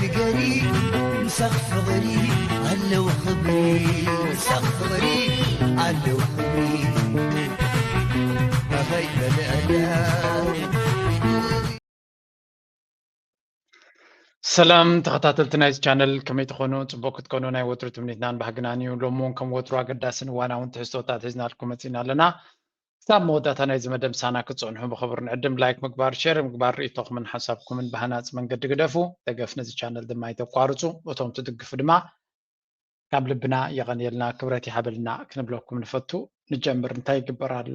ንገሪ ምሳኽ ፍቕሪ ኣለዉ ክብሪ፣ ምሳኽ ፍቕሪ ኣለዉ ክብሪ። ኣኸይ በልዕላ። ሰላም ተኸታተልቲ ናይዚ ቻነል፣ ከመይ ትኾኑ? ጽቡቕ ክትኮኑ ናይ ወትሩ ትምኒትናን ባህግናን እዩ። ሎሚ እውን ከም ወትሩ ኣገዳስን እዋናውን ትሕዝቶታት ሒዝናልኩም መጺእና ኣለና። ክሳብ መወዳእታ ናይዚ መደብ ምሳና ክትጸንሑ ብኽቡር ንዕድም። ላይክ ምግባር፣ ሼር ምግባር፣ ርእይቶኹምን ሓሳብኩምን ብሃናጺ መንገዲ ግደፉ። ደገፍ ነዚ ቻነል ድማ ኣይተቋርጹ። እቶም ትድግፉ ድማ ካብ ልብና የቐንየልና፣ ክብረት ይሃበልና ክንብለኩም ንፈቱ። ንጀምር። እንታይ ይግበር ኣሎ?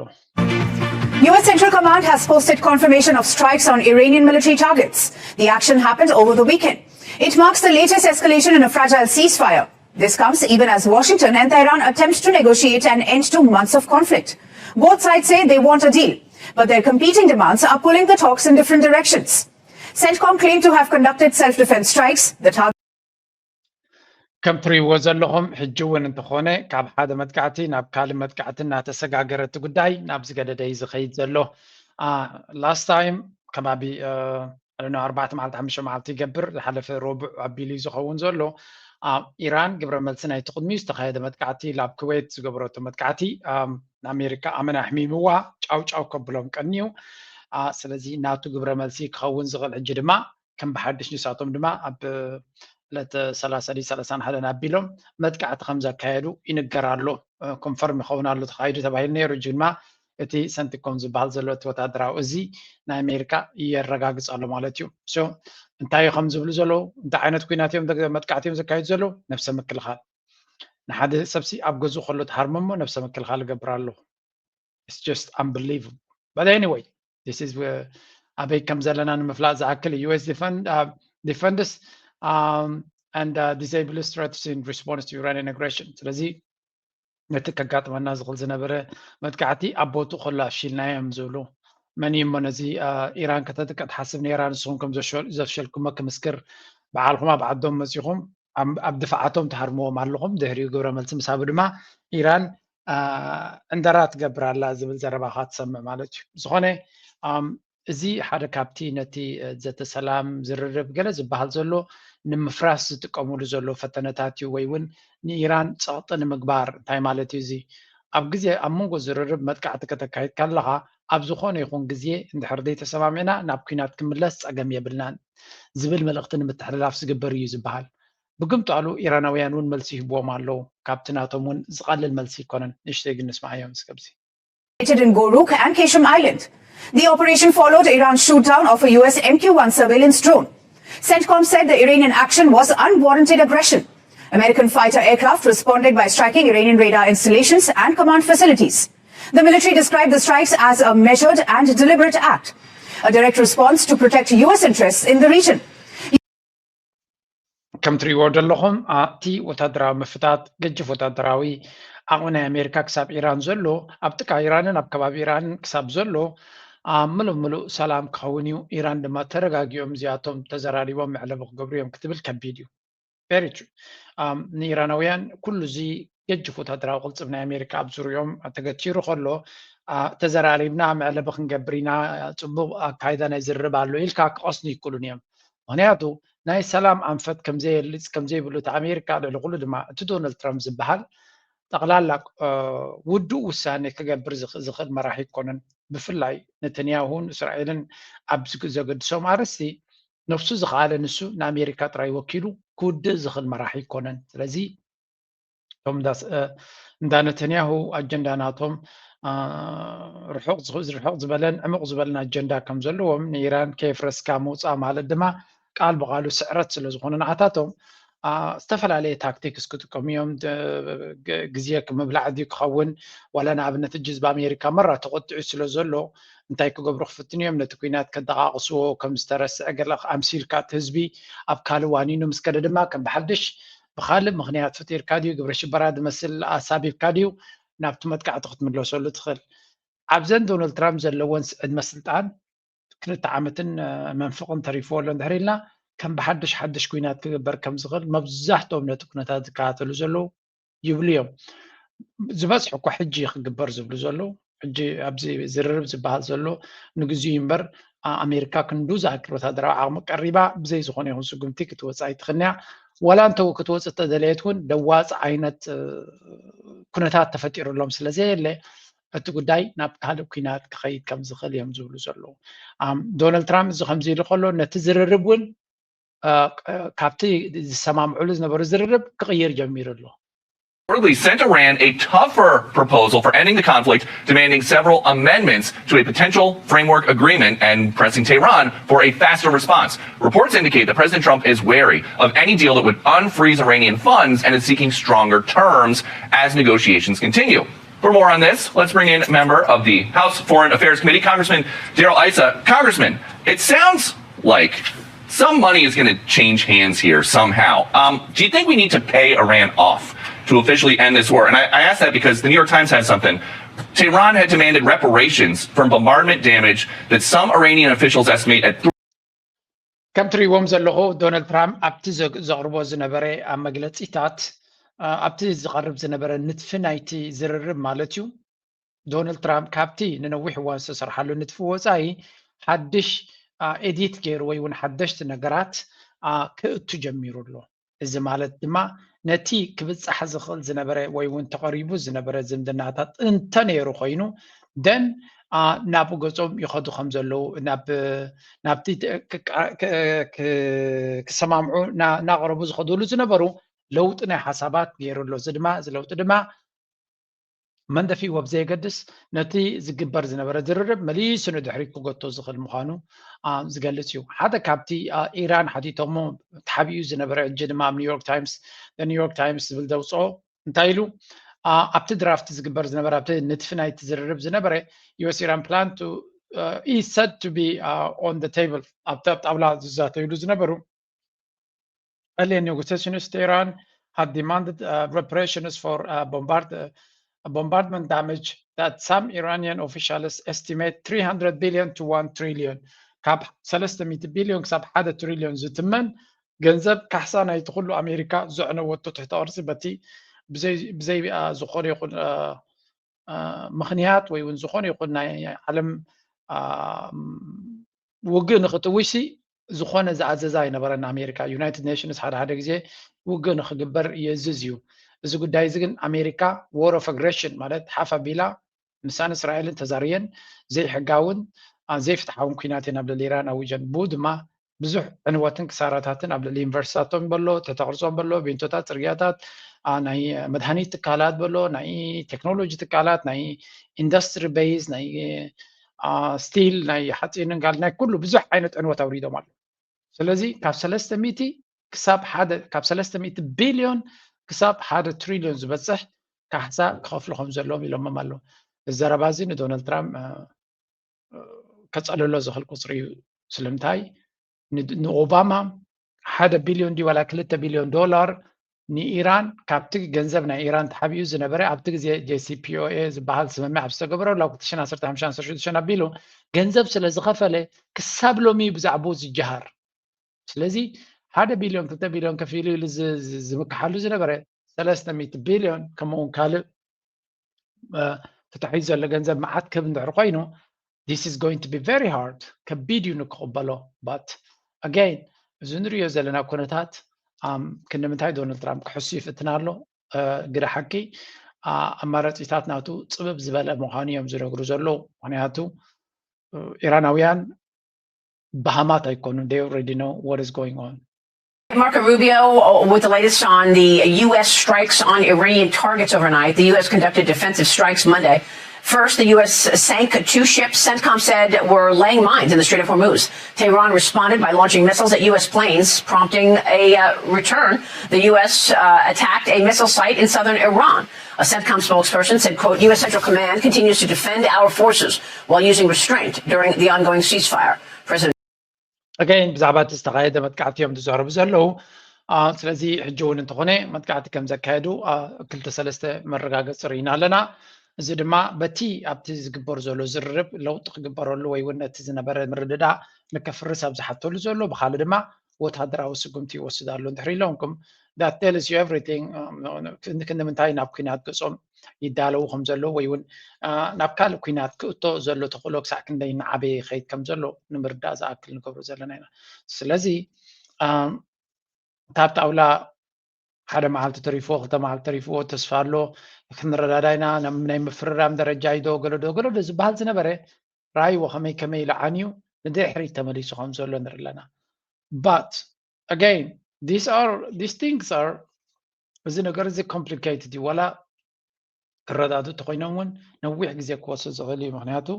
U S Central Command has posted confirmation of strikes on Iranian military targets. The action happened over the weekend. It marks the latest escalation in a fragile ceasefire. This comes even as Washington and Tehran attempt to negotiate an end to months of conflict. Both sides say they want a deal, but their competing demands are pulling the talks in different directions. CENTCOM claimed to have conducted self-defense strikes. The target ከም ትሪእዎ ዘለኹም ሕጂ እውን እንተኾነ ካብ ሓደ መጥቃዕቲ ናብ ካልእ መጥቃዕቲ እናተሰጋገረ እቲ ጉዳይ ናብ ዝገደደ እዩ ዝኸይድ ዘሎ። ላስት ታይም ከባቢ ኣርባዕተ መዓልቲ ሓሙሽተ መዓልቲ ይገብር፣ ዝሓለፈ ረቡዕ ኣቢሉ እዩ ዝኸውን ዘሎ። ኢራን ግብረ መልሲ ናይቲ ቅድሚኡ ዝተኻየደ መጥቃዕቲ ላብ ኩዌት ዝገበረቶ መጥቃዕቲ ንኣሜሪካ ኣመና ኣሕሚምዋ ጫው ጫው ከብሎም ቀንዩ። ስለዚ ናቱ ግብረ መልሲ ክኸውን ዝኽእል ሕጂ ድማ ከም ብሓድሽ ንሳቶም ድማ ኣብ ዕለት ሰላሳ ድዩ ሰላሳን ሓደን ኣቢሎም መጥቃዕቲ ከም ዘካየዱ ይንገር ኣሎ። ኮንፈርም ይኸውን ኣሎ ተኻይዱ ተባሂሉ ነይሩ። ሕጂ ድማ እቲ ሰንቲኮም ዝበሃል ዘሎ እቲ ወታደራዊ እዚ ናይ ኣሜሪካ የረጋግፅ ኣሎ ማለት እዩ። ሶ እንታይ እዩ ከም ዝብሉ ዘለዉ? እንታይ ዓይነት ኩናት እዮም መጥቃዕቲ እዮም ዘካየዱ ዘለዉ? ነብሰ ምክልኻል። ንሓደ ሰብሲ ኣብ ገዝኡ ከሎ ትሃርሞ እሞ ነብሰ ምክልኻል እገብር ኣለኹ። It's just unbelievable. But anyway, this is where ኣበይ ከም ዘለና ንምፍላጥ ዝኣክል U S defend, uh, defenders um, and uh, disable threats in response to Iranian aggression. ስለዚ ነቲ ከጋጥመና ዝኽእል ዝነበረ መጥቃዕቲ ኣብ ቦቱ ከሎ ኣፍሺልና እዮም ዝብሉ። መን እዩ እሞ ነዚ ኢራን ከተጥቅዕ ትሓስብ ነይራ? ንስኹም ከም ዘፍሸልኩሞ ክምስክር በዓልኹም ኣብ ዓዶም መፂኹም ኣብ ድፍዓቶም ትሃርምዎም ኣለኹም። ድሕሪኡ ግብረ መልሲ ምስ ሃቡ ድማ ኢራን ዕንደራ ትገብር ኣላ ዝብል ዘረባኻ ትሰምዕ ማለት እዩ። ዝኾነ እዚ ሓደ ካብቲ ነቲ ዘተ ሰላም ዝርርብ ገለ ዝበሃል ዘሎ ንምፍራስ ዝጥቀምሉ ዘሎ ፈተነታት እዩ፣ ወይ እውን ንኢራን ፀቕጢ ንምግባር። እንታይ ማለት እዩ እዚ? ኣብ ግዜ ኣብ መንጎ ዝርርብ መጥቃዕቲ ከተካይድ ከለኻ ኣብ ዝኾነ ይኹን ግዜ እንድሕር ዘይተሰማሚዕና ናብ ኲናት ክምለስ ፀገም የብልናን ዝብል መልእኽቲ ንምትሕልላፍ ዝግበር እዩ ዝበሃል። ብግምጣሉ ኢራናውያን እውን መልሲ ይህብዎም ኣለዉ። ካብቲ ናቶም እውን ዝቐልል መልሲ ኣይኮነን። ንእሽተይ ግን ንስማዓዮ ምስ ገብዚ። in Goruk and Keshem Island. The operation followed Iran's shoot down of a U S M Q one surveillance drone. CENTCOM said the Iranian action was unwarranted aggression. American fighter aircraft responded by striking Iranian radar installations and command facilities. The military described the strikes as a measured and deliberate act, a direct response to protect U S interests in the region. ከም ትሪእዎ ዘለኹም እቲ ወታደራዊ ምፍታት ገጅፍ ወታደራዊ ዓቕሚ ናይ ኣሜሪካ ክሳብ ኢራን ዘሎ ኣብ ጥቃ ኢራንን ኣብ ከባቢ ኢራንን ክሳብ ዘሎ ምሉእ ምሉእ ሰላም ክኸውን እዩ። ኢራን ድማ ተረጋጊኦም እዚኣቶም ተዘራሪቦም መዕለቢ ክገብሩ እዮም ክትብል ከቢድ እዩ። ቨሪ ትሩ። ንኢራናውያን ኩሉ እዚ ገጅፍ ወታደራዊ ቅልፅም ናይ ኣሜሪካ ኣብ ዙሪኦም ተገቲሩ ከሎ ተዘራሪብና መዕለቢ ክንገብር ኢና፣ ፅቡቕ ኣካይዳ ናይ ዝርርብ ኣሎ ኢልካ ክቐስኑ ይክእሉን እዮም። ምክንያቱ ናይ ሰላም ኣንፈት ከምዘየልፅ ከምዘይብሉ እቲ ኣሜሪካ ልዕሊ ኩሉ ድማ እቲ ዶናልድ ትራምፕ ዝበሃል ጠቕላላ ውዱእ ውሳኔ ክገብር ዝኽእል መራሒ ኣይኮነን። ብፍላይ ነተንያሁን እስራኤልን ኣብ ዘገድሶም ኣርእስቲ ነፍሱ ዝኸኣለ ንሱ ንኣሜሪካ ጥራይ ወኪሉ ክውድእ ዝኽእል መራሒ ኣይኮነን። ስለዚ እቶም እንዳ ነተንያሁ ኣጀንዳ ናቶም ርሑቕ ዝበለን ዕሙቕ ዝበለን ኣጀንዳ ከም ዘለዎም ንኢራን ከየፍረስካ ምውፃእ ማለት ድማ ቃል ብቃሉ ስዕረት ስለ ዝኾነ ንዓታቶም ዝተፈላለየ ታክቲክስ ክጥቀሙ እዮም። ግዜ ምብላዕ ድዩ ክኸውን ዋላ ንኣብነት ሕጂ ህዝቢ ኣሜሪካ መራ ተቆጢዑ ስለ ዘሎ እንታይ ክገብሩ ክፍትኑ እዮም። ነቲ ኩናት ከደቃቕስዎ ከም ዝተረስዐ ገለ ኣምሲልካ እቲ ህዝቢ ኣብ ካልእ ዋኒኑ ምስ ከደ ድማ ከም ብሓድሽ ብካልእ ምክንያት ፈጢርካ ድዩ ግብረ ሽበራ ዝመስል ኣሳቢብካ ድዩ ናብቲ መጥቃዕቲ ክትምለሰሉ ትኽእል። ኣብዘን ዶናልድ ትራምፕ ዘለወን ዕድመ ስልጣን ክልተ ዓመትን መንፍቕን ተሪፍዎ ኣሎ እንድሕር ኢልና ከም ብሓድሽ ሓድሽ ኩናት ክግበር ከም ዝኽእል መብዛሕትኦም ነቲ ኩነታት ዝከታተሉ ዘለዉ ይብሉ እዮም። ዝበዝሑ እኳ ሕጂ ክግበር ዝብሉ ዘለዉ ሕጂ ኣብዚ ዝርርብ ዝበሃል ዘሎ ንግዚኡ እምበር ኣሜሪካ ክንዱ ዝኣክል ወታደራዊ ዓቕሚ ቀሪባ ብዘይ ዝኾነ ይኹን ስጉምቲ ክትወፅእ ኣይትኽንያ። ዋላ እንተ ክትወፅእ ተደለየት እውን ደዋፅ ዓይነት ኩነታት ተፈጢሩሎም ስለዘየለ እቲ ጉዳይ ናብ ካልእ ኩናት ክኸይድ ከም ዝኽእል እዮም ዝብሉ ዘለዉ። ዶናልድ ትራምፕ እዚ ከምዚ ኢሉ ከሎ ነቲ ዝርርብ እውን ካብቲ ዝሰማምዕሉ ዝነበሩ ዝርርብ ክቕይር ጀሚሩ ኣሎ። Reportedly sent Iran a tougher proposal for ending the conflict, demanding several amendments to a potential framework agreement and pressing Tehran for a faster response. Reports indicate that President Trump is wary of any deal that would unfreeze Iranian funds and is seeking stronger terms as negotiations continue. For more on this, let's bring in member of the House Foreign Affairs Committee, Congressman Darrell Issa. Congressman, it sounds like some money is going to change hands here somehow. Um, do you think we need to pay Iran off to officially end this war? And I, I ask that because the New York Times has something. Tehran had demanded reparations for bombardment damage that some Iranian officials estimate at ከም ትሪእዎም ዘለኹ ዶናልድ ትራምፕ ኣብቲ ዘቕርቦ ዝነበረ ኣብ መግለፂታት ኣብቲ ዝቐርብ ዝነበረ ንድፊ ናይቲ ዝርርብ ማለት እዩ። ዶናልድ ትራምፕ ካብቲ ንነዊሕ እዋን ዝተሰርሓሉ ንድፊ ወፃኢ ሓድሽ ኤዲት ገይሩ ወይ እውን ሓደሽቲ ነገራት ክእቱ ጀሚሩ ኣሎ። እዚ ማለት ድማ ነቲ ክብፃሕ ዝኽእል ዝነበረ ወይ እውን ተቐሪቡ ዝነበረ ዝምድናታት እንተነይሩ ኮይኑ ደን ናብ ገፆም ይኸዱ ከም ዘለዉ ናብቲ ክሰማምዑ እናቐረቡ ዝኸዱሉ ዝነበሩ ለውጢ ናይ ሓሳባት ገይሩ ኣሎ። እዚ ድማ እዚ ለውጢ ድማ መንደፊዎ ብዘየገድስ ነቲ ዝግበር ዝነበረ ዝርርብ መሊሱ ንድሕሪት ክጎቶ ዝኽእል ምዃኑ ዝገልጽ እዩ። ሓደ ካብቲ ኢራን ሓቲቶሞ ተሓቢኡ ዝነበረ ሕጂ ድማ ኣብ ኒውዮርክ ታይምስ ኒውዮርክ ታይምስ ዝብል ዘውፅኦ እንታይ ኢሉ ኣብቲ ድራፍት ዝግበር ዝነበረ ኣብቲ ንድፊ ናይቲ ዝርርብ ዝነበረ US Iran plan to is said to be on the table ኣብቲ ኣብ ጣውላ ዝዛተይሉ ዝነበሩ Earlier negotiations, Tehran had demanded uh, reparations for uh, bombard, uh, bombardment damage that some Iranian officials estimate three hundred billion to one trillion. ካብ ሰለስተ ሚእቲ ቢልዮን ክሳብ ሓደ ትሪልዮን ዝትመን ገንዘብ ካሕሳ ናይቲ ኩሉ ኣሜሪካ ዘዕነወቶ ትሕተ ቅርፂ በቲ ብዘይ ዝኾነ ይኹን ምኽንያት ወይ እውን ዝኾነ ይኹን ናይ ዓለም ውግእ ንኽጥውሽ ዝኾነ ዝኣዘዛ ኣይነበረን ኣሜሪካ። ዩናይትድ ኔሽንስ ሓደ ሓደ ግዜ ውግእ ንኽግበር የእዝዝ እዩ። እዚ ጉዳይ እዚ ግን ኣሜሪካ war of aggression ማለት ሓፍ ኣቢላ ምሳን እስራኤልን ተዛርየን ዘይሕጋውን ዘይፍትሓውን ኩናት እየን ኣብ ልዕሊ ኢራን ኣዊጀን። ብኡ ድማ ብዙሕ ዕንወትን ክሳራታትን ኣብ ልዕሊ ዩኒቨርሲታቶም በሎ ተተቕርጾም በሎ ቤንቶታት ጽርግያታት ናይ መድሃኒት ትካላት በሎ ናይ ቴክኖሎጂ ትካላት ናይ ኢንዱስትሪ ቤዝ ናይ ስቲል ናይ ሓፂንን ጋል ናይ ኩሉ ብዙሕ ዓይነት ዕንወት ኣውሪዶም ኣሎ። ስለዚ ካብ ሰለስተ ሚእቲ ክሳብ ሓደ ካብ ሰለስተ ሚእቲ ቢልዮን ክሳብ ሓደ ትሪልዮን ዝበፅሕ ካሕሳ ክኸፍሉ ከም ዘለዎም ኢሎሞም ኣለዉ። እዚ ዘረባ እዚ ንዶናልድ ትራምፕ ከፀልሎ ዝኽእል ቁፅሪ እዩ። ስለምንታይ ንኦባማ ሓደ ቢልዮን ድዩ ዋላ ክልተ ቢልዮን ዶላር ንኢራን ካብቲ ገንዘብ ናይ ኢራን ተሓቢኡ ዝነበረ ኣብቲ ግዜ JCPOA ዝበሃል ስምምዕ ኣብ ዝተገበረሉ ኣብ ክልተ ሽሕን ዓሰርተ ሓሙሽተን ዓሰርተ ሽዱሽተን ኣቢሉ ገንዘብ ስለ ዝኸፈለ ክሳብ ሎሚ ብዛዕባኡ ዝጀሃር። ስለዚ ሓደ ቢልዮን ክልተ ቢልዮን ከፊሉ ኢሉ ዝምክሓሉ ዝነበረ ሰለስተ ሚእቲ ቢልዮን ከምኡውን ካልእ ተታሒዙ ዘሎ ገንዘብ መዓት ክህብ እንድሕር ኮይኑ this is going to be very hard ከቢድ እዩ ንክቕበሎ but again እዚ ንሪኦ ዘለና ኩነታት ክንዲ ምንታይ ዶናልድ ትራምፕ ክሕሱ ይፍትን ኣሎ ግደ ሓቂ ኣማራፂታት ናቱ ፅብብ ዝበለ ምዃኑ እዮም ዝነግሩ ዘለዉ ምክንያቱ ኢራናውያን በሃማት ኣይኮኑን they already know what is going on Marco Rubio with the latest on the U S strikes on Iranian targets overnight. The U S conducted defensive strikes Monday. First, the U S sank two ships CENTCOM said were laying mines in the Strait of Hormuz. Tehran responded by launching missiles at U S planes, prompting a uh, return. The U S uh, attacked a missile site in southern Iran. A CENTCOM spokesperson said, quote, U S Central Command continues to defend our forces while using restraint during the ongoing ceasefire. President Again ብዛዕባ እቲ ዝተኻየደ መጥቃዕቲ እዮም ዝዛረቡ ዘለዉ። ስለዚ ሕጂ እውን እንተኾነ መጥቃዕቲ ከም ዘካየዱ ክልተ ሰለስተ መረጋገፂ ርኢና ኣለና። እዚ ድማ በቲ ኣብቲ ዝግበር ዘሎ ዝርርብ ለውጢ ክግበረሉ ወይ እውን ነቲ ዝነበረ ምርድዳእ ንከፍርስ ኣብ ዝሓተሉ ዘሎ ብካልእ ድማ ወታደራዊ ስጉምቲ ይወስድ ኣሎ እንድሕር ኢሎምኩም that tells you everything ክንዲ ምንታይ ናብ ኩናት ገፆም ይዳለዉ ከም ዘለዉ ወይ እውን ናብ ካልእ ኩናት ክእቶ ዘሎ ተኽእሎ ክሳዕ ክንደይ እናዓበየ ይኸይድ ከም ዘሎ ንምርዳእ ዝኣክል ንገብሮ ዘለና ኢና። ስለዚ እታ ኣብ ጣውላ ሓደ መዓልቲ ተሪፍዎ ክልተ መዓልቲ ተሪፍዎ ተስፋ ኣሎ ክንረዳዳ ኢና ናይ ምፍርራም ደረጃ ይዶ ገለዶ ገለዶ ዝበሃል ዝነበረ ራይዎ ከመይ ከመይ ኢሉ ዓንዩ ንድሕሪት ተመሊሱ ከም ዘሎ ንርኢ ኣለና። But again, these are these things are እዚ ነገር እዚ complicated እዩ። ዋላ ክረዳዱ እንተኮይኖም እውን ነዊሕ ግዜ ክወስድ ዝኽእል እዩ። ምክንያቱ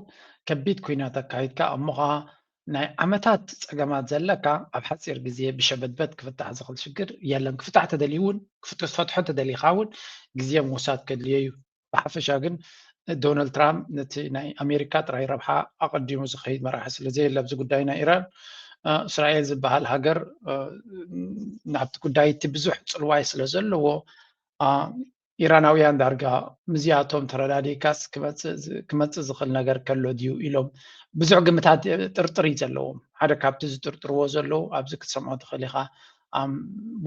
ከቢድ ኩናት ኣካይድካ እሞ ከዓ ናይ ዓመታት ፀገማት ዘለካ ኣብ ሓፂር ግዜ ብሸበድበት ክፍታሕ ዝኽእል ሽግር የለን። ክፍታሕ ተደልዩ እውን ክትፈትሖ ተደሊካ እውን ግዜ ምውሳድ ከድልዮ እዩ። ብሓፈሻ ግን ዶናልድ ትራምፕ ነቲ ናይ ኣሜሪካ ጥራይ ረብሓ ኣቐዲሙ ዝኸይድ መራሒ ስለ ዘየለ ኣብዚ ጉዳይ ናይ ኢራን እስራኤል ዝበሃል ሃገር ናብቲ ጉዳይ እቲ ብዙሕ ፅልዋይ ስለ ዘለዎ ኢራናውያን ዳርጋ ምዚኣቶም ተረዳዲእካስ ክመፅእ ዝኽእል ነገር ከሎ ድዩ ኢሎም ብዙሕ ግምታት ጥርጥር እዩ ዘለዎም። ሓደ ካብቲ ዝጥርጥርዎ ዘለዉ ኣብዚ ክትሰምዖ ትኽእል ኢኻ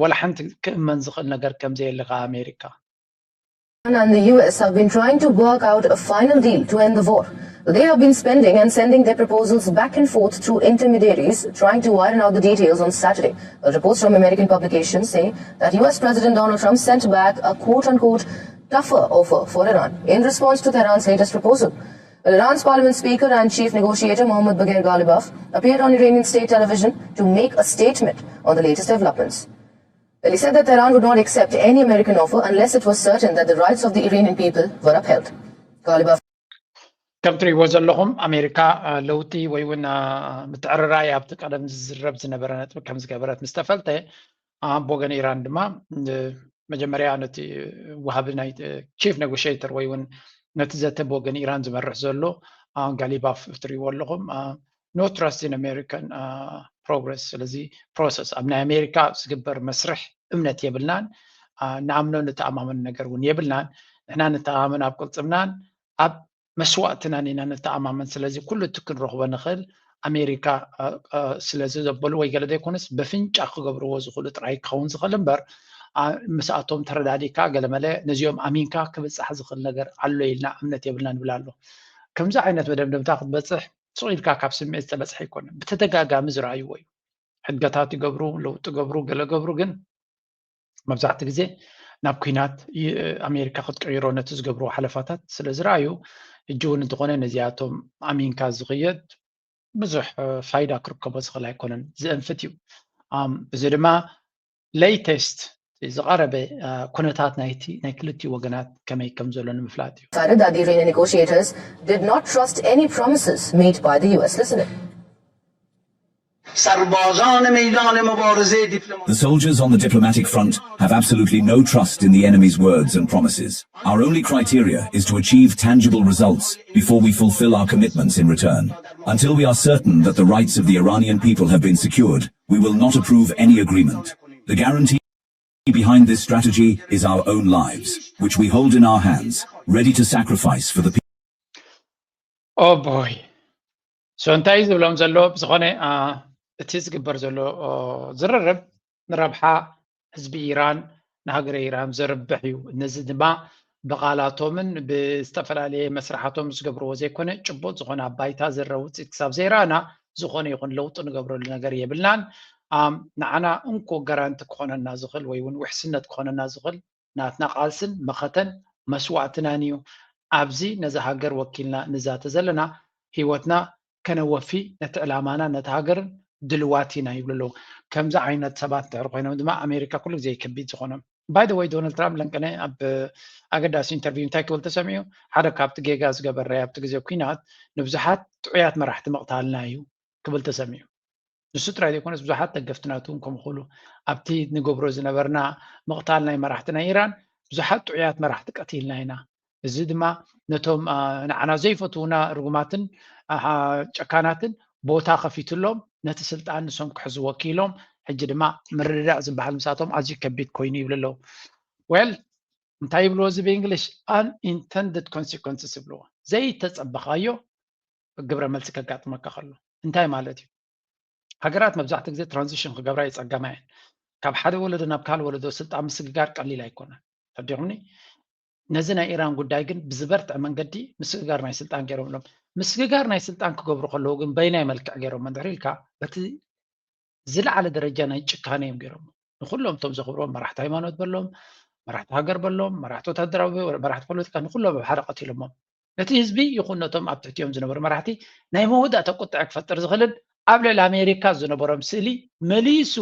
ወላ ሓንቲ ክእመን ዝኽእል ነገር ከምዘየለ ከዓ ኣሜሪካ and the U S have been trying to work out a final deal to end the war. They have been spending and sending their proposals back and forth through intermediaries, trying to iron out the details on Saturday. But reports from American publications say that U S President Donald Trump sent back a quote unquote tougher offer for Iran in response to Tehran's latest proposal. Well, Iran's parliament speaker and chief negotiator Mohammad Bagher Ghalibaf appeared on Iranian state television to make a statement on the latest developments. Well, he said that Tehran would not accept any American offer unless it was certain that the rights of the Iranian people were upheld. Ghalibaf. ከም ትሪእዎ ዘለኹም ኣሜሪካ ለውጢ ወይ እውን ምትዕርራይ ኣብቲ ቀደም ዝዝረብ ዝነበረ ነጥቢ ከም ዝገበረት ምስ ተፈልጠ ብወገን ኢራን ድማ መጀመርያ ነቲ ወሃቢ ናይ ቺፍ ኔጎሽተር ወይ እውን ነቲ ዘተ ብወገን ኢራን ዝመርሕ ዘሎ ጋሊባፍ ትሪእዎ ኣለኹም no trust in American progress ስለዚ process ኣብ ናይ ኣሜሪካ ዝግበር መስርሕ እምነት የብልናን ንኣምኖ ንተኣማመን ነገር እውን የብልናን ንሕና ንተኣማመን ኣብ ቅልፅምናን ኣብ መስዋእትናን ኢና ንተኣማመን ስለዚ ኩሉ እቲ ክንረኽቦ ንኽእል ኣሜሪካ ስለዚ ዘበሉ ወይ ገለ ዘይኮነስ በፍንጫ ክገብርዎ ዝኽእሉ ጥራይ ክኸውን ዝኽእል እምበር ምስኣቶም ተረዳዲእካ ገለመለ ነዚኦም ኣሚንካ ክብፃሕ ዝኽእል ነገር ኣሎ ኢልና እምነት የብልና ንብል ኣሎ ከምዚ ዓይነት መደምደምታ ክትበፅሕ ስቕ ኢልካ ካብ ስምዒት ዝተበፅሐ ኣይኮነን ብተደጋጋሚ ዝረኣይዎ እዩ ሕድገታት ይገብሩ ለውጢ ገብሩ ገለ ገብሩ ግን መብዛሕቲ ግዜ ናብ ኩናት ኣሜሪካ ክትቀይሮ ነቲ ዝገብርዎ ሓለፋታት ስለ ዝረኣዩ እጂ እውን እንተኾነ ነዚኣቶም ኣሚንካ ዝኽየድ ብዙሕ ፋይዳ ክርከቦ ዝኽእል ኣይኮነን ዝእንፍት እዩ እዚ ድማ latest ዝቐረበ ኩነታት ናይቲ ናይ ክልቲኡ ወገናት ከመይ ከም ዘሎ ንምፍላጥ እዩ Decided that the Iranian negotiators did not trust any promises made by the U S. Listen in. سربازان میدان مبارزه دیپلماسی The soldiers on the diplomatic front have absolutely no trust in the enemy's words and promises. Our only criteria is to achieve tangible results before we fulfill our commitments in return. Until we are certain that the rights of the Iranian people have been secured, we will not approve any agreement. The guarantee behind this strategy is our own lives, which we hold in our hands, ready to sacrifice for the people. Oh boy. So እንታይ እዩ ዝብሎም ዘሎ ብዝኾነ እቲ ዝግበር ዘሎ ዝርርብ ንረብሓ ህዝቢ ኢራን ንሃገረ ኢራን ዘርብሕ እዩ ነዚ ድማ ብቓላቶምን ብዝተፈላለየ መስርሓቶም ዝገብርዎ ዘይኮነ ጭቡጥ ዝኾነ ኣብ ባይታ ዝረ ውፅኢት ክሳብ ዘይረኣና ዝኾነ ይኹን ለውጢ ንገብረሉ ነገር የብልናን ንዓና እንኮ ገራንቲ ክኾነና ዝኽእል ወይ እውን ውሕስነት ክኾነና ዝኽእል ናትና ቃልስን መኸተን መስዋእትናን እዩ ኣብዚ ነዛ ሃገር ወኪልና ንዛተ ዘለና ህይወትና ከነወፊ ነቲ ዕላማና ነቲ ሃገርን ድልዋት ኢና ይብሉ ኣለዉ ከምዚ ዓይነት ሰባት ድሕር ኮይኖም ድማ ኣሜሪካ ኩሉ ግዜ ከቢድ ዝኾኖም by the way ዶናልድ ትራምፕ ለንቀነ ኣብ ኣገዳሲ ኢንተርቪው እንታይ ክብል ተሰሚዑ ሓደ ካብቲ ጌጋ ዝገበረ ኣብቲ ግዜ ኩናት ንብዙሓት ጥዑያት መራሕቲ ምቕታልና እዩ ክብል ተሰሚዑ ንሱ ጥራይ ዘይኮነስ ብዙሓት ደገፍቲ ናቱ እውን ከምኡ ክብሉ ኣብቲ ንገብሮ ዝነበርና ምቕታል ናይ መራሕቲ ናይ ኢራን ብዙሓት ጥዑያት መራሕቲ ቀቲልና ኢና እዚ ድማ ነቶም ንዓና ዘይፈትዉና ርጉማትን ጨካናትን ቦታ ከፊትሎም ነቲ ስልጣን ንሶም ክሕዝዎ ክኢሎም ሕጂ ድማ ምርድዳእ ዝበሃል ምሳቶም ኣዝዩ ከቢድ ኮይኑ ይብሉ ኣለዉ well እንታይ ይብልዎ እዚ ብእንግሊሽ unintended consequences ይብልዎ ዘይተፀበኻዮ ግብረ መልሲ ከጋጥመካ ከሎ እንታይ ማለት እዩ ሃገራት መብዛሕትኡ ግዜ ትራንዚሽን ክገብራ ይፀገማ እየን ካብ ሓደ ወለዶ ናብ ካልእ ወለዶ ስልጣን ምስግጋር ቀሊል ኣይኮነን ተረዲኹምኒ ነዚ ናይ ኢራን ጉዳይ ግን ብዝበርትዐ መንገዲ ምስግጋር ናይ ስልጣን ገይሮምሎም። ምስግጋር ናይ ስልጣን ክገብሩ ከለዉ ግን በይናይ መልክዕ ገይሮም እንድሕር ኢልካ በቲ ዝለዓለ ደረጃ ናይ ጭካነ እዮም ገይሮም። ንኩሎም እቶም ዘኽብሮም መራሕቲ ሃይማኖት በሎም፣ መራሕቲ ሃገር በሎም፣ መራሕቲ ወታደራዊ፣ መራሕቲ ፖለቲካ ንኩሎም ኣብ ሓደ ቀቲሎሞም። ነቲ ህዝቢ ይኹን ነቶም ኣብ ትሕቲኦም ዝነበሩ መራሕቲ ናይ መወዳእታ ቁጥዐ ክፈጥር ዝኽእልን ኣብ ልዕሊ ኣሜሪካ ዝነበሮም ስእሊ መሊሱ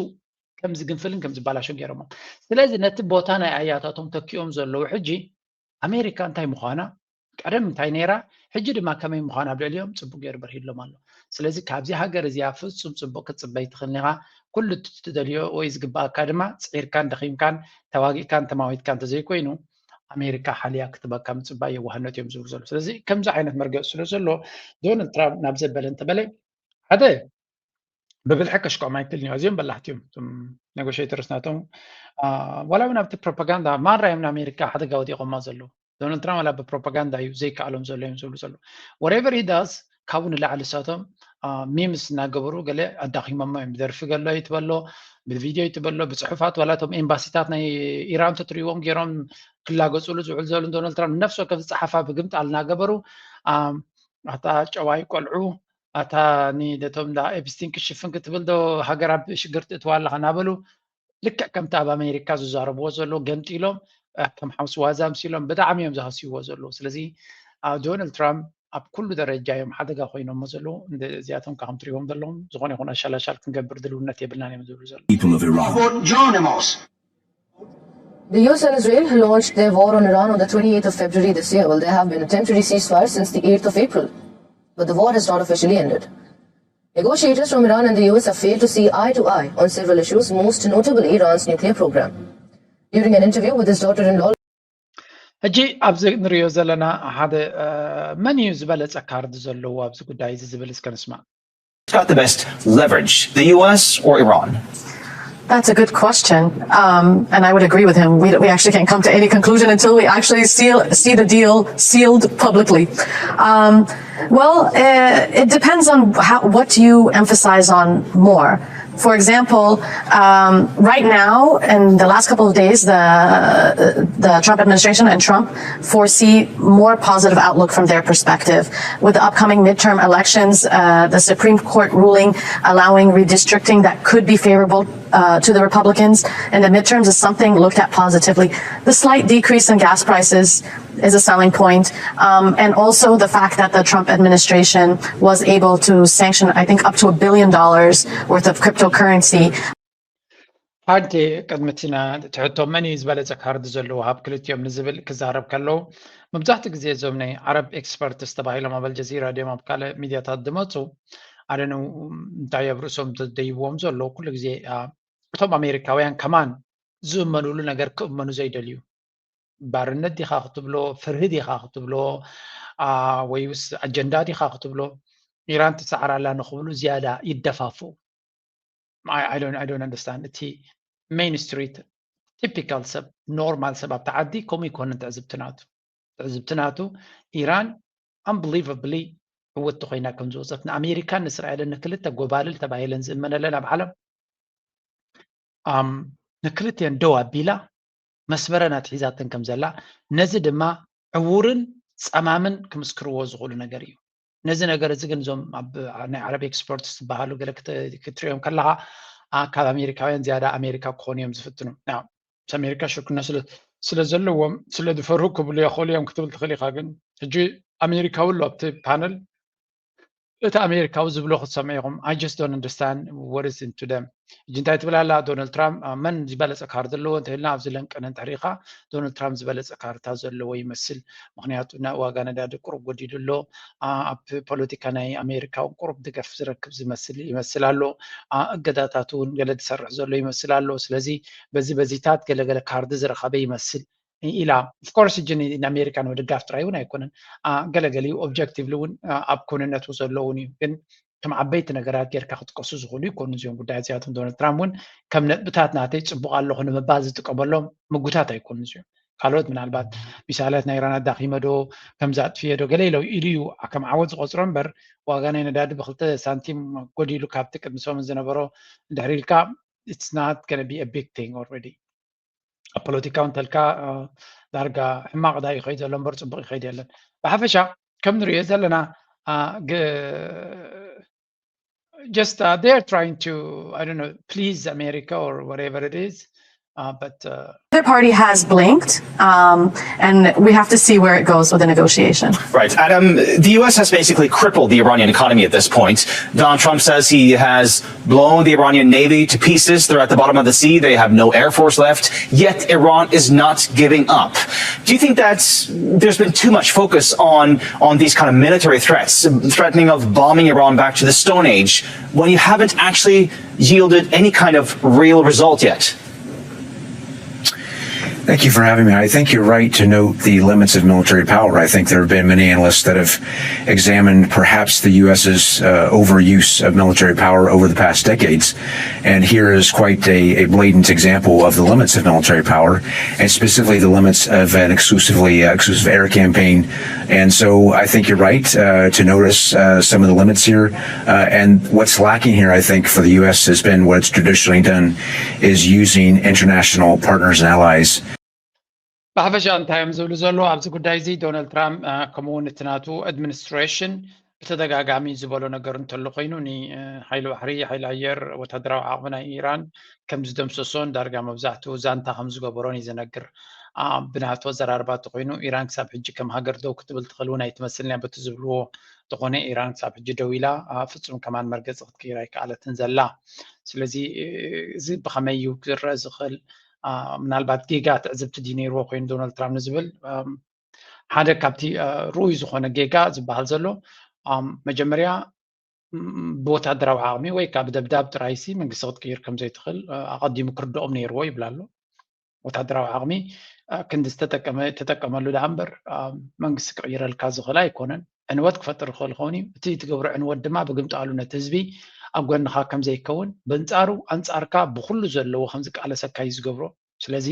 ከም ዝግንፍልን ከም ዝበላሾን ገይሮሞም። ስለዚ ነቲ ቦታ ናይ ኣያታቶም ተኪኦም ዘለዉ ሕጂ ኣሜሪካ እንታይ ምዃና ቀደም እንታይ ነይራ ሕጂ ድማ ከመይ ምዃን ኣብ ልዕሊኦም ፅቡቅ ገይሩ በርሂሎም ኣሎ። ስለዚ ካብዚ ሃገር እዚኣ ፍጹም ጽቡቅ ክትጽበ ይትኽእልን ኢኻ። ኩሉ ትደልዮ ወይ ዝግባኣካ ድማ ጽዒርካን ደኺምካን ተዋጊእካን ተማዊትካን እንተዘይኮይኑ ኣሜሪካ ሓልያ ክትበካ ምጽባይ የዋህነት እዮም ዝብሉ ዘለዉ። ስለዚ ከምዚ ዓይነት መርገጺ ስለ ዘሎ ዶናልድ ትራምፕ ናብ ዘበለ እንተበለ ሓደ ብብልሒ ከሽክዖም ኣይክእልን እዩ። ኣዝዮም በላሕቲ እዮም እቶም ኔጎሽተርስ ናቶም። ዋላ እውን ኣብቲ ፕሮፓጋንዳ ማራ እዮም ንኣሜሪካ ሓደጋ ወዲቖማ ዘለዉ። ዶናልድ ትራምፕ ዋላ ብፕሮፓጋንዳ እዩ ዘይከኣሎም ዘሎ እዮም ዝብሉ ዘለዉ። Whatever he does ካብኡ ንላዕሊ እሳቶም ሚምስ እናገበሩ ገለ ኣዳኺሞሞ እዮም። ብደርፊ ገሎ ይትበሎ፣ ብቪድዮ ይትበሎ፣ ብፅሑፋት ዋላ እቶም ኤምባሲታት ናይ ኢራን ተትሪእዎም ገይሮም ክላገፅሉ ዝውዕል ዘለዉ ዶናልድ ትራምፕ ነፍሲ ወከፍ ዝፀሓፋ ብግምጣል እናገበሩ ኣታ ጨዋይ ቆልዑ ኣታ ነቶም እንዳ ኤፕስቲን ክሽፍን ክትብል ዶ ሃገር ኣብ ሽግር ትእትዋ ኣለኻ እናበሉ ልክዕ ከምቲ ኣብ ኣሜሪካ ዝዛረብዎ ዘለዉ ገምጢሎም ከም ሓውሲ ዋዛ ኣምሲሎም ብጣዕሚ እዮም ዝሃስይዎ ዘለዉ። ስለዚ ዶናልድ ትራምፕ ኣብ ኩሉ ደረጃ እዮም ሓደጋ ኮይኖሞ ዘለዉ። እዚኣቶም ከዓ ከም ትሪእዎም ዘለኹም ዝኾነ ይኹን ኣሻላሻል ክንገብር ድልውነት የብልናን እዮም ዝብሉ ዘለዉ። People of Iran. The U S and Israel launched their war on Iran on the twenty-eighth of February this year. Well, there have been a temporary ceasefire since the eighth of April, but the war has not officially ended. Negotiators from Iran and the U S have failed to see eye to eye on several issues, most notably Iran's nuclear program. During an interview with his daughter-in-law, ሕጂ ኣብዚ ንሪኦ ዘለና ሓደ መን እዩ ዝበለፀ ካርድ ዘለዎ ኣብዚ ጉዳይ እዚ ዝብል እስከ ንስማዕ። Got the best leverage, the U S or Iran? That's a good question. Um, and I would agree with him. We, we actually can't come to any conclusion until we actually seal, see the deal sealed publicly. Um, well, uh, it depends on how, what you emphasize on more. For example, um, right now, in the last couple of days, the, the Trump administration and Trump foresee more positive outlook from their perspective. With the upcoming midterm elections, uh, the Supreme Court ruling allowing redistricting that could be favorable uh, to the Republicans in the midterms is something looked at positively. The slight decrease in gas prices is a selling point, um, and also the fact that the Trump administration was able to sanction, I think, up to a billion dollars worth of cryptocurrency. ሓንቲ ቅድሚ እቲ ትሕቶ መን እዩ ዝበለፀ ካርድ ዘለዎ ካብ ክልቲኦም ንዝብል ክዛረብ ከለዉ መብዛሕትኡ ግዜ እዞም ናይ ዓረብ ኤክስፐርትስ ተባሂሎም ኣብ ኣልጀዚራ ድዮም ኣብ ካልእ ሚድያታት ዝመፁ ኣደን እንታይ ኣብ ርእሶም ተደይብዎም ዘሎ ኩሉ ግዜ እቶም ኣሜሪካውያን ከማን ዝእመኑሉ ነገር ክእመኑ ዘይደልዩ ባርነት ዲኻ ክትብሎ ፍርሂ ዲኻ ክትብሎ ወይስ ኣጀንዳ ዲኻ ክትብሎ ኢራን ትሰዓር ኣላ ንኽብሉ ዝያዳ ይደፋፍኡ። I don't understand እቲ main street typical ሰብ ኖርማል ሰብ ኣብቲ ዓዲ ከምኡ ይኮንን ትዕዝብቲ ናቱ ትዕዝብቲ ናቱ ኢራን unbelievably ዕውትቲ ኮይና ከም ዝወፀት ንኣሜሪካን ንእስራኤልን ንክልተ ጎባልል ተባሂለን ዝእመነለን ኣብ ዓለም ንክልቲአን ደው ኣቢላ መስመረን ኣትሒዛተን ከም ዘላ ነዚ ድማ ዕዉርን ፀማምን ክምስክርዎ ዝኽእሉ ነገር እዩ። ነዚ ነገር እዚ ግን እዞም ኣብ ናይ ዓረብ ኤክስፐርትስ ዝበሃሉ ገለ ክትሪኦም ከለኻ ካብ ኣሜሪካውያን ዝያዳ ኣሜሪካ ክኾኑ እዮም ዝፍትኑ። ምስ ኣሜሪካ ሽርክነት ስለ ዘለዎም ስለ ዝፈርሁ ክብሉ ይኽእሉ እዮም ክትብል ትኽእል ኢኻ። ግን ሕጂ ኣሜሪካዊ ኣሎ ኣብቲ ፓነል እቲ ኣሜሪካዊ ዝብሎ ክትሰምዑ ኢኹም። I just don't understand what is into them። ሕጂ እንታይ ትብል ኣላ ዶናልድ ትራምፕ መን ዝበለፀ ካርድ ኣለዎ እንተኢልና ኣብዚ ለንቀነ እንተሪኢኻ ዶናልድ ትራምፕ ዝበለፀ ካርታ ዘለዎ ይመስል። ምክንያቱ ዋጋ ነዳዲ ቁሩብ ጎዲሉ ኣሎ። ኣብ ፖለቲካ ናይ ኣሜሪካ እውን ቁሩብ ድገፍ ዝረክብ ዝመስል ይመስል ኣሎ። እገዳታት እውን ገለ ዝሰርሕ ዘሎ ይመስል ኣሎ። ስለዚ በዚ በዚታት ገለገለ ካርዲ ዝረኸበ ይመስል ኢላ። Of course ሕጂ ንኣሜሪካ ንምድጋፍ ጥራይ እውን ኣይኮነን። ገለገሊኡ objectively እውን ኣብ ክውንነቱ ዘለውን እዩ። ግን ከም ዓበይቲ ነገራት ጌርካ ክጥቀሱ ዝኽእሉ ይኮኑ እዚኦም ጉዳያት እዚኣቶም። ዶናልድ ትራምፕ እውን ከም ነጥብታት ናተይ ፅቡቕ ኣለኹ ንምባል ዝጥቀመሎም ምግብታት ኣይኮኑ እዚኦም። ካልኦት ምናልባት ሚሳይላት ናይ ኢራን ኣዳኺመ ዶ ከምዚ ኣጥፍየ ዶ ገለ ኢለው ኢሉ እዩ ከም ዓወት ዝቆፅሮ እምበር ዋጋ ናይ ነዳዲ ብክልተ ሳንቲም ጎዲሉ ካብቲ ቅድሚ ሰሙን ዝነበሮ እንድሕር ኢልካ it's not gonna be a big thing already። ኣብ ፖለቲካዊ እንተልካ ዳርጋ ሕማቕ ዳ ይኸይድ ዘሎ እምበር ፅቡቕ ይኸይድ የለን። ብሓፈሻ ከም ንሪኦ ዘለና just uh, they're trying to, I don't know, please America or whatever it is. Uh, but uh, The party has blinked, um, and we have to see where it goes with the negotiation. Right. Adam, the U S has basically crippled the Iranian economy at this point. Donald Trump says he has blown the Iranian Navy to pieces. They're at the bottom of the sea. They have no air force left. Yet Iran is not giving up. Do you think that there's been too much focus on, on these kind of military threats, threatening of bombing Iran back to the Stone Age, when you haven't actually yielded any kind of real result yet? Thank you for having me. I think you're right to note the limits of military power. I think there have been many analysts that have examined perhaps the U S's uh, overuse of military power over the past decades. And here is quite a, a, blatant example of the limits of military power, and specifically the limits of an exclusively uh, exclusive air campaign. And so I think you're right uh, to notice uh, some of the limits here. Uh, and what's lacking here, I think, for the U S has been what it's traditionally done is using international partners and allies. ብሓፈሻ እንታይ እዮም ዝብሉ ዘለዉ ኣብዚ ጉዳይ እዚ? ዶናልድ ትራምፕ ከምኡውን እቲ ናቱ ኣድሚኒስትሬሽን ብተደጋጋሚ ዝበሎ ነገር እንተሎ ኮይኑ፣ ንሓይሊ ባሕሪ፣ ሓይሊ ኣየር፣ ወታደራዊ ዓቕሚ ናይ ኢራን ከም ዝደምሰሶን ዳርጋ መብዛሕትኡ ዛንታ ከም ዝገበሮን እዩ ዝነግር። ብናቱ ኣዘራርባ እንተኮይኑ፣ ኢራን ክሳብ ሕጂ ከም ሃገር ደው ክትብል ትኽእል እውን ኣይትመስልን እያ በቲ ዝብልዎ። እንተኾነ ኢራን ክሳብ ሕጂ ደው ኢላ፣ ፍጹም ከማን መርገጺ ክትቅይር ኣይከኣለትን ዘላ። ስለዚ እዚ ብኸመይ እዩ ክረአ ዝኽእል? ምናልባት ጌጋ ትዕዝብቲ ድዩ ነይርዎ ኮይኑ ዶናልድ ትራምፕ ንዝብል ሓደ ካብቲ ርኡይ ዝኾነ ጌጋ ዝበሃል ዘሎ፣ መጀመርያ ብወታደራዊ ዓቕሚ ወይ ከዓ ብደብዳብ ጥራይሲ መንግስቲ ክትቅይር ከም ዘይትኽእል ኣቐዲሙ ክርድኦም ነይርዎ ይብል ኣሎ። ወታደራዊ ዓቕሚ ክንዲ ዝተጠቀመ ተጠቀመሉ ደኣ እምበር መንግስቲ ክቕይረልካ ዝኽእል ኣይኮነን። ዕንወት ክፈጥር ይኽእል ይኸውን እዩ። እቲ ትገብሮ ዕንወት ድማ ብግምጣሉ ነቲ ህዝቢ ኣብ ጎንኻ ከም ዘይከውን፣ በንጻሩ ኣንጻርካ ብኹሉ ዘለዎ ከም ዝቃለሰካ እዩ ዝገብሮ። ስለዚ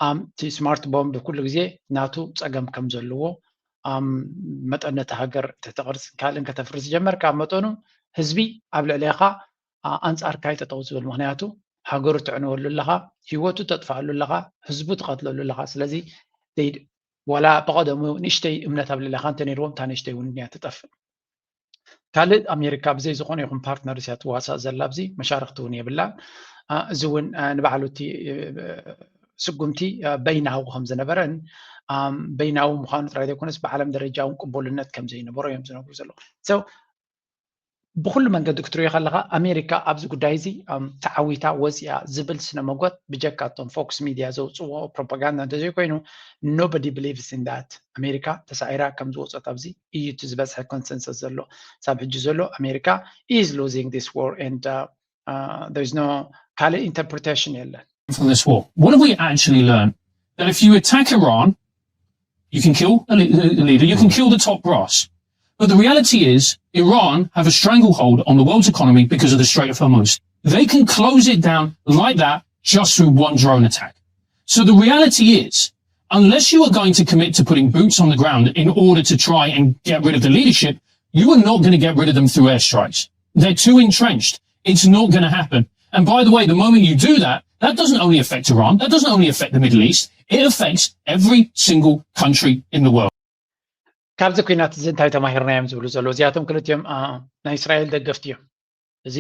እቲ ስማርት ቦምብ ኩሉ ግዜ ናቱ ጸገም ከም ዘለዎ፣ መጠን ነቲ ሃገር ትሕቲ ቅርጽን ካልእን ከተፍርስ ዝጀመርካ መጠኑ ህዝቢ ኣብ ልዕሌኻ ኣንጻርካ እዩ ጠጠው ዝብል። ምኽንያቱ ሃገሩ ተዕንወሉ ኣለኻ፣ ህይወቱ ተጥፍኣሉ ኣለኻ፣ ህዝቡ ትቐትለሉ ኣለኻ። ስለዚ ዋላ ብቐደሙ ንእሽተይ እምነት ኣብ ልዕሌኻ እንተነይርዎም እታ ንእሽተይ እውን እያ ትጠፍእ። ካልእ ኣሜሪካ ብዘይ ዝኾነ ይኹን ፓርትነርስ እያ ትዋሳእ ዘላ፣ ኣብዚ መሻርክቲ እውን የብላን። እዚ እውን ንባዕሉ እቲ ስጉምቲ በይናዊ ከም ዝነበረን በይናዊ ምዃኑ ጥራይ ዘይኮነስ ብዓለም ደረጃ እውን ቅቡልነት ከም ዘይነበሮ እዮም ዝነግሩ ዘለዉ። ብኩሉ መንገዲ ክትሪኦ ከለካ ኣሜሪካ ኣብዚ ጉዳይ እዚ ተዓዊታ ወፂኣ ዝብል ስነ መጎት ብጀካ እቶም ፎክስ ሚድያ ዘውፅዎ ፕሮፓጋንዳ እንተዘይኮይኑ nobody believes in that። ኣሜሪካ ተሳዒራ ከም ዝወፀት ኣብዚ እዩ እቲ ዝበዝሐ ኮንሰንሰስ ዘሎ። ሳብ ሕጂ ዘሎ ኣሜሪካ is losing this war and there is no ካልእ interpretation የለን። From this war, what have we actually learned? That if you attack Iran, you can kill a leader, you can kill the top brass. But the reality is, Iran have a stranglehold on the world's economy because of the Strait of Hormuz. They can close it down like that just through one drone attack. So the reality is, unless you are going to commit to putting boots on the ground in order to try and get rid of the leadership, you are not going to get rid of them through airstrikes. They're too entrenched. It's not going to happen. And by the way, the moment you do that, that doesn't only affect Iran, that doesn't only affect the Middle East, it affects every single country in the world. ካብዚ ኩናት እዚ እንታይ ተማሂርና እዮም ዝብሉ ዘለዉ እዚኣቶም ክልቲኦም ናይ እስራኤል ደገፍቲ እዮም። እዚ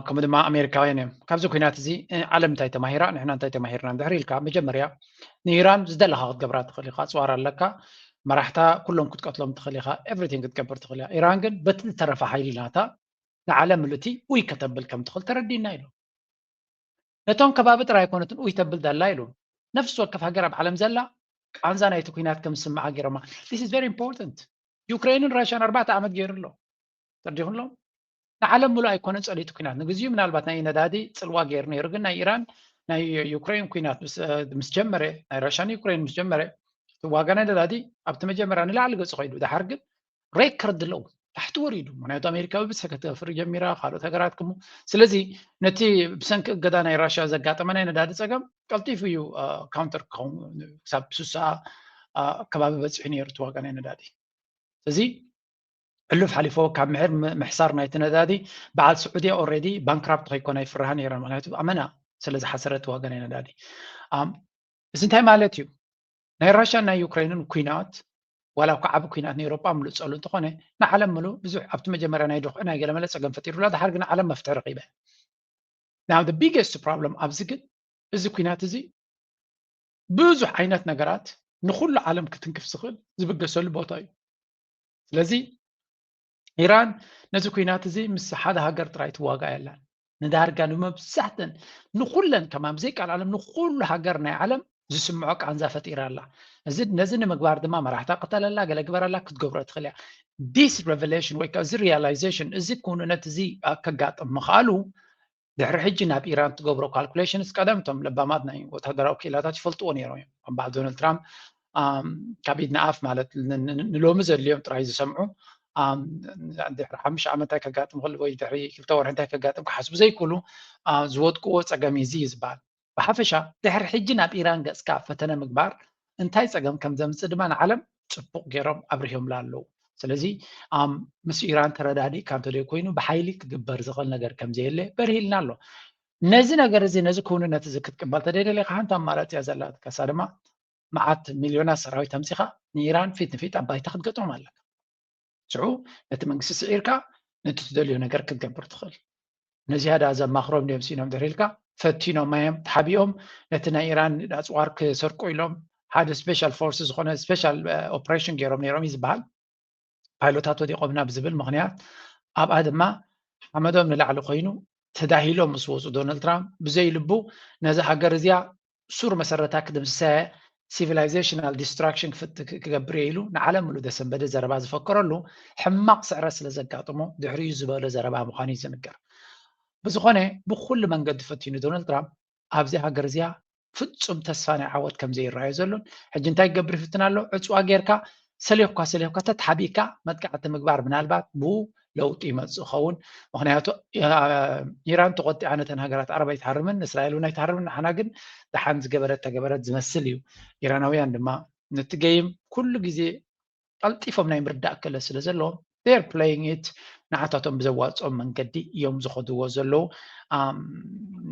ከምኡ ድማ ኣሜሪካውያን እዮም። ካብዚ ኩናት እዚ ዓለም እንታይ ተማሂራ፣ ንሕና እንታይ ተማሂርና እንድሕር ኢልካ፣ መጀመርያ ንኢራን ዝደለኻ ክትገብራ ትኽእል ኢኻ። ኣፅዋር ኣለካ፣ መራሕታ ኩሎም ክትቀትሎም ትኽእል ኢኻ፣ everything ክትገብር ትኽእል ኢኻ። ኢራን ግን በቲ ዝተረፈ ሓይሊ ናታ ንዓለም ምልእቲ ኡይ ከተብል ከም ትኽእል ተረዲእና ኢሉ። ነቶም ከባቢ ጥራይ ኣይኮነትን ኡይ ተብል ዘላ ኢሉ። ነፍሲ ወከፍ ሃገር ኣብ ዓለም ዘላ ቃንዛ ናይቲ ኩናት ከም ዝስምዓ ገይሮማ። This is very important። ዩክሬንን ራሽያን ኣርባዕተ ዓመት ገይሩ ኣሎ። ተረዲኹም ኣሎ። ንዓለም ምሉእ ኣይኮነን ጸሊእቲ ኩናት። ንግዚኡ ምናልባት ናይ ነዳዲ ጽልዋ ገይሩ ነይሩ፣ ግን ናይ ኢራን ናይ ዩክሬን ኩናት ምስ ጀመረ፣ ናይ ራሽያን ዩክሬን ምስ ጀመረ እቲ ዋጋ ናይ ነዳዲ ኣብቲ መጀመርያ ንላዕሊ ገጹ ከይዱ፣ ድሓር ግን ሬከርድ ሎው ታሕቲ ወሪዱ። ምክንያቱ ኣሜሪካ ብብዝሒ ከተፍሪ ጀሚራ፣ ካልኦት ሃገራት ክሙ። ስለዚ ነቲ ብሰንኪ እገዳ ናይ ራሽያ ዘጋጠመ ናይ ነዳዲ ጸገም ቀልጢፉ እዩ ካውንተር ክኸውን፣ ክሳብ ስሳ ከባቢ በጺሑ ነይሩ እቲ ዋጋ ናይ ነዳዲ። እዚ ሕሉፍ ሓሊፎ ካብ ምሕር ምሕሳር ናይቲ ነዳዲ በዓል ስዑድያ ኦልሬዲ ባንክራፕት ከይኮና ይፍርሃ ነይረን። ምክንያቱ ኣመና ስለ ዝሓሰረ እቲ ዋጋ ናይ ነዳዲ። እዚ እንታይ ማለት እዩ? ናይ ራሽያን ናይ ዩክሬንን ኩናት ዋላ እኳ ዓቢ ኩናት ንኤውሮጳ ምሉእ ጸሉ እንተኾነ ንዓለም ምሉእ ብዙሕ ኣብቲ መጀመርያ ናይ ድኹዒ ናይ ገለመለ ጸገም ፈጢሩላ ድሓር ግን ዓለም መፍትሒ ረኺበ። Now the biggest problem ኣብዚ ግን እዚ ኩናት እዚ ብዙሕ ዓይነት ነገራት ንኹሉ ዓለም ክትንክፍ ዝኽእል ዝብገሰሉ ቦታ እዩ። ስለዚ ኢራን ነዚ ኩናት እዚ ምስ ሓደ ሃገር ጥራይ ትዋጋ የላን። ንዳርጋ ንመብዛሕተን ንኹለን ከማን ብዘይ ቃል ዓለም ንኹሉ ሃገር ናይ ዓለም ዝስምዖ ቃንዛ ፈጢራ ኣላ። እዚ ነዚ ንምግባር ድማ መራሕታ ቅተለላ ገለ ግበረላ ክትገብሮ ትኽእል እያ። This revelation ወይ ከዓ እዚ realization እዚ ክውንነት እዚ ከጋጥም ምኽኣሉ ድሕሪ ሕጂ ናብ ኢራን ትገብሮ calculations ቀደም እቶም ለባማት ናይ ወታደራዊ ክኢላታት ይፈልጥዎ ነይሮም እዮም። ከም በዓል ዶናልድ ትራምፕ ካብ ኢድ ንኣፍ ማለት ንሎሚ ዘድልዮም ጥራይ ዝሰምዑ ድሕሪ ሓሙሽተ ዓመት እንታይ ከጋጥም ክእል ወይ ድሕሪ ክልተ ወርሒ እንታይ ከጋጥም ክሓስቡ ዘይክእሉ ዝወድቅዎ ፀገም እዩ ዝበሃል። ብሓፈሻ ድሕሪ ሕጂ ናብ ኢራን ገፅካ ፈተነ ምግባር እንታይ ፀገም ከም ዘምፅእ ድማ ንዓለም ፅቡቕ ገይሮም ኣብሪሆምላ ኣለዉ። ስለዚ ምስ ኢራን ተረዳዲእካ እንተደይ ኮይኑ ብሓይሊ ክግበር ዝኽእል ነገር ከም ዘየለ በርሂልና ኣሎ። ነዚ ነገር እዚ ነዚ ክውንነት እዚ ክትቅበል ተደይደሊካ ሓንቲ ኣማራፂ እያ ዘላትካ፣ እሳ ድማ መዓት ሚልዮናት ሰራዊት ኣምፂኻ ንኢራን ፊት ንፊት ኣብ ባይታ ክትገጥሞም ኣለካ። ሽዑ ነቲ መንግስቲ ስዒርካ ነቲ ትደልዮ ነገር ክትገብር ትኽእል። ነዚያዳ ዘማኽሮም ድዮም ሲኖም ድሕሪልካ ፈቲኖም እዮም ተሓቢኦም ነቲ ናይ ኢራን ኣፅዋር ክሰርቁ ኢሎም ሓደ special force ዝኾነ special operation ገይሮም ነይሮም እዩ ዝበሃል። ፓይሎታት ወዲቖምና ብዝብል ምኽንያት ኣብኣ ድማ ሓመዶም ንላዕሊ ኮይኑ ተዳሂሎም ምስ ወፁ ዶናልድ ትራምፕ ብዘይ ልቡ ነዚ ሃገር እዚኣ ሱር መሰረታ ክድምስሰ civilizational destruction ክገብር እየ ኢሉ ንዓለም ምሉእ ዘሰንበደ ዘረባ ዝፈከረሉ ሕማቕ ስዕረት ስለ ዘጋጥሞ ድሕሪኡ ዝበሎ ዘረባ ምዃኑ እዩ ዝንገር። ብዝኾነ ብኩሉ መንገዲ ፈቲኑ ዶናልድ ትራምፕ ኣብዚ ሃገር እዚኣ ፍጹም ተስፋ ናይ ዓወት ከም ዘይረኣዮ ዘሎን ሕጂ እንታይ ክገብር ይፍትን ኣሎ? ዕፅዋ ጌርካ ሰሊኽኳ ሰሊኽኳ ተተሓቢእካ መጥቃዕቲ ምግባር ምናልባት ብኡ ለውጢ ይመፅእ ይኸውን። ምክንያቱ ኢራን ተቆጢዓ ነተን ሃገራት ዓረብ ኣይትሃርምን፣ እስራኤል እውን ኣይትሃርምን። ንሓና ግን ደሓን ዝገበረት ተገበረት ዝመስል እዩ። ኢራናውያን ድማ ነቲ ገይም ኩሉ ግዜ ቀልጢፎም ናይ ምርዳእ ክእለት ስለ ዘለዎም they're playing it ንዓታቶም ብዘዋፅኦም መንገዲ እዮም ዝኸድዎ ዘለዉ።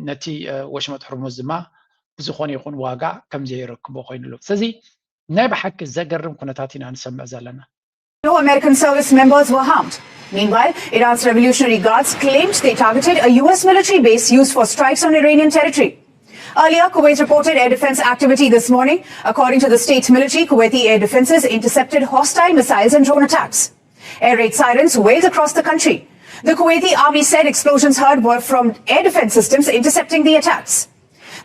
ነቲ ወሽመጥ ሕርሙዝ ድማ ብዝኾነ ይኹን ዋጋ ከም ዘይረክቦ ኮይኑ ኣሎ። ስለዚ ናይ ብሓቂ ዘገርም ኩነታት ኢና ንሰምዕ ዘለና። No American service members were harmed. Meanwhile, Iran's Revolutionary Guards claimed they targeted a U S military base used for strikes on Iranian territory. Earlier, Kuwait reported air defense activity this morning. According to the state military, Kuwaiti air defenses intercepted hostile missiles and drone attacks. Air raid sirens wailed across the country. The Kuwaiti army said explosions heard were from air defense systems intercepting the attacks.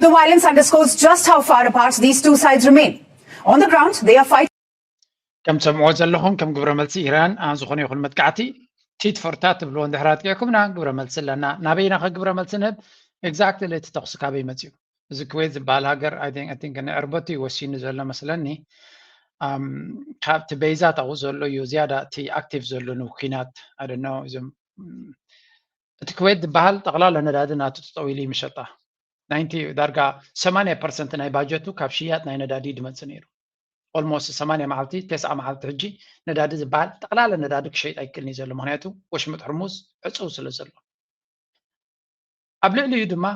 The violence underscores just how far apart these two sides remain. On the ground, they are fighting. ከም ትሰምዕዎ ዘለኹም ከም ግብረ መልሲ ኢራን ዝኾነ ይኹን መጥቃዕቲ tit for tat ትብልዎ እንድሕር ኣጥቂዕኩምና ግብረ መልሲ ኣለና። ናበይና ከ ግብረ መልሲ ንህብ? Exactly እቲ ተኹሲ ካበይ መፅዩ? እዚ ኩዌት ዝበሃል ሃገር I think ንዕርበቱ እዩ ወሲኑ ዘሎ መስለኒ። ካብቲ በይዛት ኣብኡ ዘሎ እዩ ዝያዳ እቲ active ዘሎ ንኩናት I don't know እዞም እቲ ኩዌት ዝበሃል ጠቕላላ ነዳዲ ናቱ ጠጠው ኢሉ ይምሸጣ ናይንቲ ዳርጋ ሰማንያ ፐርሰንት ናይ ባጀቱ ካብ ሽያጥ ናይ ነዳዲ ድመፅእ ነይሩ። Almost ሰማንያ መዓልቲ ተስዓ መዓልቲ ሕጂ ነዳዲ ዝበሃል ጠቕላላ ነዳዲ ክሸይጥ ኣይክእልን እዩ ዘሎ ምክንያቱ ወሽመጥ ሕርሙዝ ዕፅው ስለ ዘሎ። ኣብ ልዕሊኡ ድማ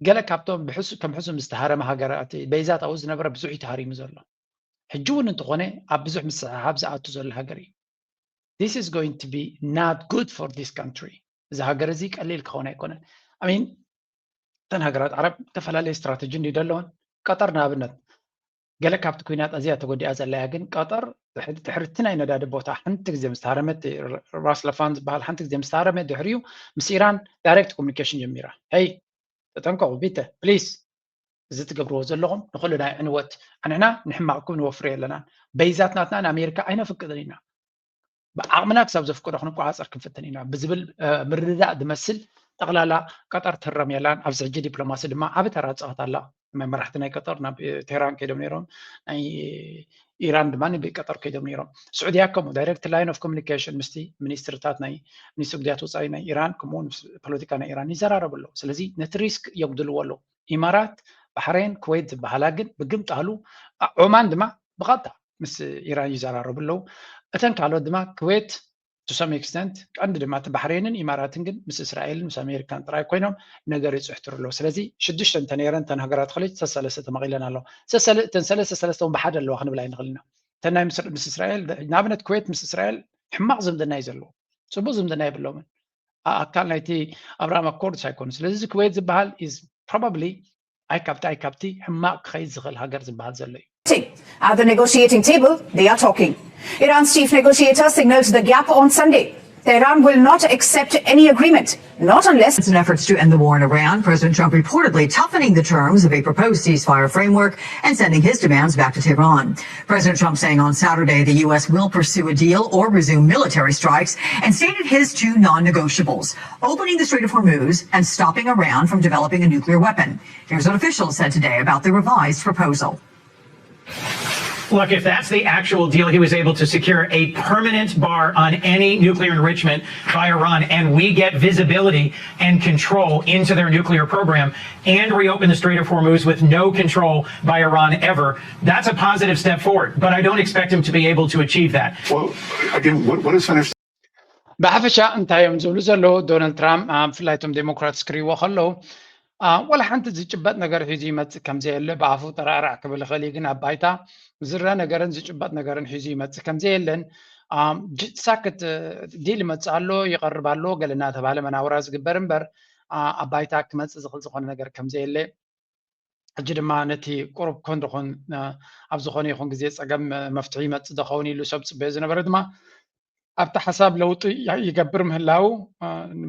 ገለ ካብቶም ከም ሕሱም ዝተሃረመ ሃገራት በይዛት ኣብኡ ዝነበረ ብዙሕ እዩ ተሃሪሙ ዘሎ። ሕጂ እውን እንተኾነ ኣብ ብዙሕ ምስሕሓብ ዝኣቱ ዘሎ ሃገር እዩ። This is going to be not good for this country. እዚ ሃገር እዚ ቀሊል ክኸውን ኣይኮነን። I mean እተን ሃገራት ዓረብ ዝተፈላለየ ስትራተጂ እንዲ ዘለወን ቀጠር ንኣብነት ገለ ካብቲ ኩናት ኣዝያ ተጎዲኣ ዘላ እያ ግን ቀጠር ድሕርቲ ናይ ነዳዲ ቦታ ሓንቲ ግዜ ምስ ተሃረመት ራስ ለፋን ዝበሃል ሓንቲ ግዜ ምስ ተሃረመ ድሕሪኡ ምስ ኢራን direct communication ጀሚራ። Hey ተጠንቀቑ ቢተ please እዚ ትገብርዎ ዘለኹም ንኹሉ ናይ ዕንወት ኣንሕና ንሕማቕኩም ንወፍር የለናን በይዛት ናትና ንኣሜሪካ ኣይነፍቅድን ኢና ብዓቕምና ክሳብ ዘፍቅዶ ክንቆፃፀር ክንፍትን ኢና ብዝብል ምርድዳእ ዝመስል ጠቕላላ ቀጠር ትህረም የላን። ኣብዚ ሕጂ ዲፕሎማሲ ድማ ዓቢ ተራ ትፃወት ኣላ። መራሕቲ ናይ ቀጠር ናብ ቴህራን ከይዶም ነይሮም፣ ናይ ኢራን ድማ ናብ ቀጠር ከይዶም ነይሮም። ስዑድያ ከምኡ direct line of communication ምስቲ ሚኒስትርታት ናይ ሚኒስትሪ ጉዳያት ወፃኢ ናይ ኢራን ከምኡ ፖለቲካ ናይ ኢራን ይዘራረቡ ኣለዉ። ስለዚ ነቲ risk የጉድልዎ ኣለዉ። ኢማራት፣ ባሕሬን፣ ኩዌት ዝበሃላ ግን ብግምጣሉ ዖማን ድማ ብቐጥታ ምስ ኢራን ይዘራረቡ ኣለዉ። እተን ካልኦት ድማ ኩዌት to some extent ቀንዲ ድማ እቲ ባሕሬንን ኢማራትን ግን ምስ እስራኤልን ምስ ኣሜሪካን ጥራይ ኮይኖም ነገር ይፅሕትሩ ኣለዉ። ስለዚ ሽዱሽተ እንተነይረን እተን ሃገራት ኸሊጅ ሰሰለስተ ተመቒለን ኣለዋ። እተን ሰለስተ እውን ብሓደ ኣለዋ ክንብል ኣይንኽእል ኢና። እተን ናይ ምስ እስራኤል ንኣብነት ኩዌት ምስ እስራኤል ሕማቕ ዝምድና እዩ ዘለዎ፣ ፅቡቅ ዝምድና የብሎምን። ኣካል ናይቲ ኣብርሃም ኣኮርድስ ኣይኮኑ። ስለዚ እዚ ኩዌት ዝበሃል is probably ኣይ ካብቲ ኣይ ካብቲ ሕማቕ ክኸይድ ዝኽእል ሃገር ዝበሃል ዘሎ እዩ። At the negotiating table, they are talking. Iran's chief negotiator signaled the gap on Sunday. Tehran will not accept any agreement, not unless In efforts to end the war in Iran, President Trump reportedly toughening the terms of a proposed ceasefire framework and sending his demands back to Tehran. President Trump saying on Saturday the U S will pursue a deal or resume military strikes and stated his two non negotiables, opening the Strait of Hormuz and stopping Iran from developing a nuclear weapon. Here's what officials said today about the revised proposal. Look, if that's the actual deal, he was able to secure a permanent bar on any nuclear enrichment by Iran, and we get visibility and control into their nuclear program and reopen the Strait of Hormuz with no control by Iran ever. That's a positive step forward, but I don't expect him to be able to achieve that. Well, again, what, what is finished? ብሓፈሻ እንታይ እዮም ዝብሉ ዘለዉ ዶናልድ ትራምፕ፣ ብፍላይ እቶም ዴሞክራትስ ክርእይዎ ከለዉ፣ ዋላ ሓንቲ ዝጭበጥ ነገር ሒዙ ይመፅእ ከምዘየለ ብኣፉ ጠራዕራዕ ክብል ይኽእል እዩ፣ ግን ኣብ ባይታ ዝረ ነገርን ዝጭበጥ ነገርን ሒዙ ይመፅእ ከምዘየለን፣ ሳክት ዲል ይመፅእ ኣሎ፣ ይቐርብ ኣሎ፣ ገለ እናተባሃለ መናውራ ዝግበር እምበር ኣብ ባይታ ክመፅእ ዝኽእል ዝኾነ ነገር ከምዘየለ፣ ሕጂ ድማ ነቲ ቁሩብ ኮን ድኹን ኣብ ዝኾነ ይኹን ግዜ ፀገም መፍትሒ ይመፅእ ዶ ኸውን ኢሉ ሰብ ፅበዮ ዝነበረ ድማ ኣብቲ ሓሳብ ለውጢ ይገብር ምህላው፣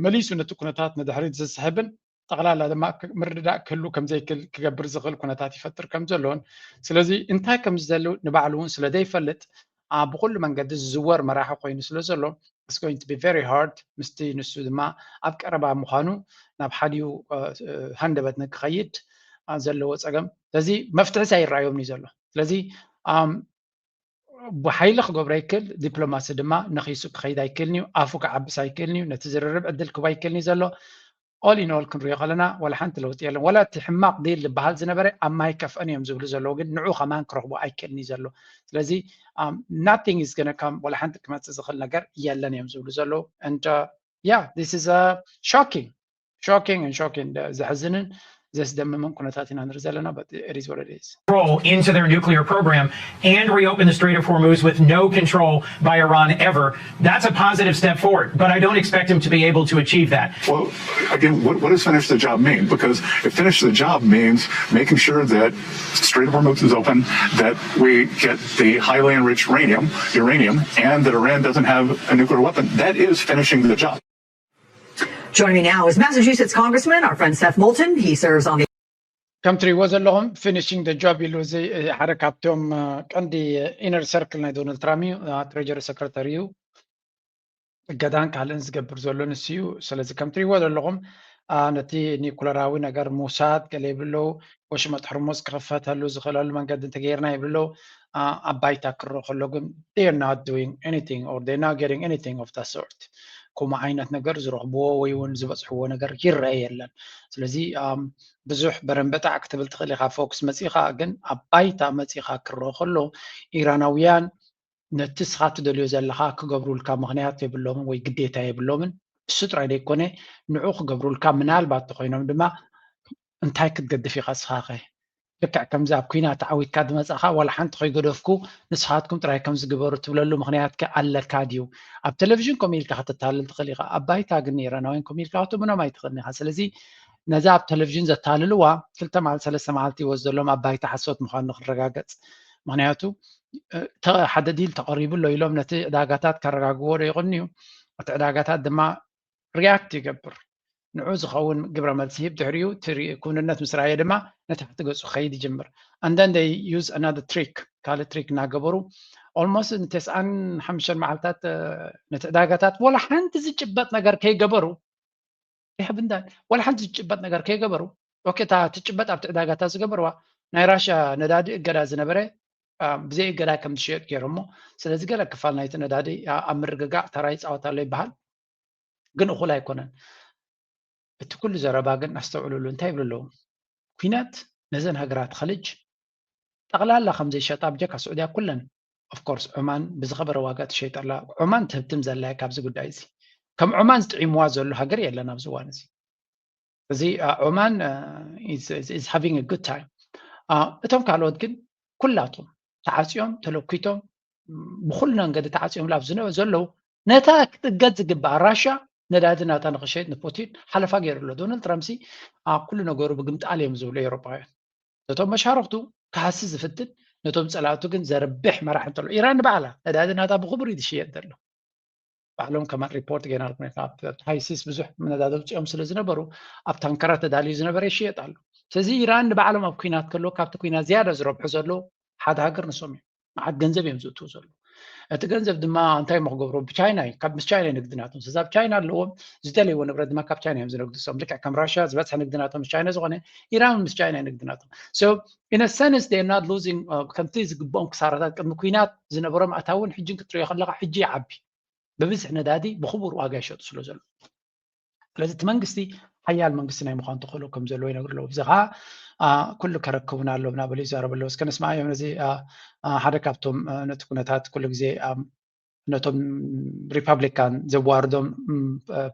መሊሱ ነቲ ኩነታት ንድሕሪት ዝስሕብን ጠቕላላ ድማ ምርድዳእ ክህሉ ከምዘይክእል ክገብር ዝኽእል ኩነታት ይፈጥር ከም ዘሎን፣ ስለዚ እንታይ ከም ዝደሊ ንባዕሉ እውን ስለ ዘይፈልጥ፣ ብኩሉ መንገዲ ዝዝወር መራሒ ኮይኑ ስለ ዘሎ፣ it's going to be very hard ምስቲ ንሱ ድማ ኣብ ቀረባ ምዃኑ ናብ ሓዲኡ ሃንደበት ንክኸይድ ዘለዎ ፀገም። ስለዚ መፍትሒ ኣይረኣዮም እዩ ዘሎ። ስለዚ ብሓይሊ ክገብሮ ይክእል፣ ዲፕሎማሲ ድማ ነኺሱ ክኸይድ ኣይክእልን እዩ፣ ኣፉ ክዓብስ ኣይክእልን እዩ፣ ነቲ ዝርርብ ዕድል ክህቦ ኣይክእልን እዩ ዘሎ። All in all ክንሪኦ ከለና ዋላ ሓንቲ ለውጢ የለን። ዋላ እቲ ሕማቕ ዲል ዝበሃል ዝነበረ ኣብ ማይ ከፍአን እዮም ዝብሉ ዘለዉ፣ ግን ንዑ ከማን ክረኽቦ ኣይክእልን እዩ ዘሎ። ስለዚ nothing is gonna come፣ ዋላ ሓንቲ ክመፅእ ዝኽእል ነገር የለን እዮም ዝብሉ ዘለዉ። And yeah, this is shocking, shocking and shocking፣ ዘሕዝንን ዘስደምምን ኩነታት ኢና ንርኢ ዘለና። But it is what it is. Control into their nuclear program and reopen the Strait of Hormuz with no control by Iran ever. That's a positive step forward, but I don't expect him to be able to achieve that. Well, again, what, what does finish the job mean? Because if finish the job means making sure that Strait of Hormuz is open, that we get the highly enriched uranium, uranium, and that Iran doesn't have a nuclear weapon. That is finishing the job. Joining me now is Massachusetts Congressman, our friend Seth Moulton. He serves on the ከም ትሪእዎ ዘለኹም finishing the job ኢሉ እዚ ሓደ ካብቶም ቀንዲ inner circle ናይ ዶናልድ ትራምፕ እዩ። ትሬጀሪ ሰክረተሪ እዩ። እገዳን ካልእን ዝገብር ዘሎ ንሱ እዩ። ስለዚ ከም ትሪእዎ ዘለኹም ነቲ ኒኩለራዊ ነገር ምውሳድ ገለ ይብሉ ኣለዉ። ወሽመጥ ሕርሙዝ ክኽፈተሉ ዝኽእለሉ መንገዲ እንተገይርና ይብሉ ኣለዉ። ኣብ ባይታ ክረኦ ከሎ ግን they are not doing anything or they are not getting anything of that sort። ከምኡ ዓይነት ነገር ዝረኽብዎ ወይ እውን ዝበፅሕዎ ነገር ይረአ የለን። ስለዚ ብዙሕ በረንበጣዕ ክትብል ትኽእል ኢኻ፣ ፎክስ መፂኻ፣ ግን ኣብ ባይታ መፂኻ ክረኦ ከሎ ኢራናውያን ነቲ እስኻ ትደልዮ ዘለኻ ክገብሩልካ ምኽንያት የብሎምን ወይ ግዴታ የብሎምን። እሱ ጥራይ ዘይኮነ ንዑ ክገብሩልካ ምናልባት ተኾይኖም ድማ እንታይ ክትገድፍ ኢኻ እስኻኸ? ልክዕ ከምዚ ኣብ ኲናት ተዓዊትካ ዝመጻኻ ዋላ ሓንቲ ከይገደፍኩ ንስኻትኩም ጥራይ ከምዚ ግበሩ ትብለሉ ምኽንያትከ ኣለካ ድዩ? ኣብ ቴሌቪዥን ከምኡ ኢልካ ከተታልል ትኽእል ኢኻ። ኣብ ባይታ ግን ንኢራናውያን ከምኡ ኢልካ ከተእምኖም ኣይትኽእልን ኢኻ። ስለዚ ነዛ ኣብ ቴሌቪዥን ዘታልልዋ ክልተ መዓልቲ ሰለስተ መዓልቲ ይወስደሎም ኣብ ባይታ ሓሶት ምዃኑ ንኽረጋገጽ። ምኽንያቱ ሓደ ዲል ተቐሪቡ ኣሎ ኢሎም ነቲ ዕዳጋታት ከረጋግዎ ዶ ይቕንዩ? እቲ ዕዳጋታት ድማ ሪያክት ይገብር። ንዑ ዝኸውን ግብረ መልሲ ሂብ ድሕሪኡ እቲ ክውንነት ምስ ረኣየ ድማ ንታሕቲ ገፁ ክኸይድ ይጅምር። And then they use another trick፣ ካልእ ትሪክ እናገበሩ almost ንተስዓን ሓሙሽተን መዓልታት ነቲ ዕዳጋታት ወላ ሓንቲ ዝጭበጥ ነገር ከይገበሩ ይሕብንዳ ወላ ሓንቲ ዝጭበጥ ነገር ከይገበሩ ኦኬ እታ ትጭበጥ ኣብቲ ዕዳጋታት ዝገበርዋ ናይ ራሽያ ነዳዲ እገዳ ዝነበረ ብዘይ እገዳ ከም ዝሽየጥ ገይሮሞ። ስለዚ ገለ ክፋል ናይቲ ነዳዲ ኣብ ምርግጋእ ተራ ይፃወት ኣሎ ይበሃል። ግን እኹል ኣይኮነን። እቲ ኩሉ ዘረባ ግን ኣስተውዕሉሉ እንታይ ይብሉ ኣለዉ? ኲናት ነዘን ሃገራት ኸልጅ ጠቕላላ ከም ዘይሸጣ ብጀካ ስዑድያ ኩለን of course ዑማን ብዝኸበረ ዋጋ ትሸይጠላ። ዑማን ትህብትም ዘላ እያ ካብዚ ጉዳይ እዚ። ከም ዑማን ዝጥዒምዋ ዘሎ ሃገር የለን ኣብዚ እዋን እዚ። እዚ ዑማን is having a good time። እቶም ካልኦት ግን ኩላቶም ተዓፅዮም ተለኪቶም ብኩሉ መንገዲ ተዓፅዮም ላብ ዘለዉ ነታ ክትእገድ ዝግባእ ራሻ ነዳዲ ናታ ንክሸይጥ ንፑቲን ሓለፋ ገይሩ ኣሎ። ዶናልድ ትራምፕ ሲ ኩሉ ነገሩ ብግምጣል እዮም ዝብሉ ኤውሮጳውያን። ነቶም መሻርክቱ ክሃሲ ዝፍትን ነቶም ፀላእቱ ግን ዘርብሕ መራሒ እንተሎ ኢራን ንባዕላ ነዳዲ ናታ ብክቡር እዩ ዝሽየጥ ዘሎ። ባዕሎም ከማን ሪፖርት ገይና ካብ ሃይሲስ ብዙሕ ነዳዲ ኣውፅኦም ስለ ዝነበሩ ኣብ ታንከራት ተዳልዩ ዝነበረ ይሽየጥ ኣሎ። ስለዚ ኢራን ንባዕሎም ኣብ ኩናት ከለዉ ካብቲ ኩናት ዝያዳ ዝረብሑ ዘለዉ ሓደ ሃገር ንሶም እዮም። መዓት ገንዘብ እዮም ዝእትዉ ዘለዉ። እቲ ገንዘብ ድማ እንታይ እሞ ክገብሮ ብቻይና እዩ። ካብ ምስ ቻይና ንግዲ ናቶም ስለዚ ኣብ ቻይና ኣለዎም። ዝደለይዎ ንብረት ድማ ካብ ቻይና እዮም ዝነግዱ። እሶም ልክዕ ከም ራሽያ ዝበፅሐ ንግዲ ናቶም ምስ ቻይና ዝኾነ ኢራን ምስ ቻይና ንግዲ ናቶም። So in a sense they are not losing ከምቲ ዝግብኦም ክሳራታት ቅድሚ ኩናት ዝነበሮም ኣታውን ሕጅን ክትሪኦ ከለካ ሕጂ ይዓቢ። ብብዝሒ ነዳዲ ብክቡር ዋጋ ይሸጡ ስለ ዘሎ ስለዚ እቲ መንግስቲ ሓያል መንግስቲ ናይ ምዃን ተኽእሎ ከም ዘለዎ ይነግሩ ኣለዉ። እዚ ከዓ ኩሉ ከረክቡና ኣለዉ እናበሉ ይዛረቡ ኣለዉ። እስከ ንስማዓዮም ነዚ ሓደ ካብቶም ነቲ ኩነታት ኩሉ ግዜ ነቶም ሪፓብሊካን ዘዋርዶም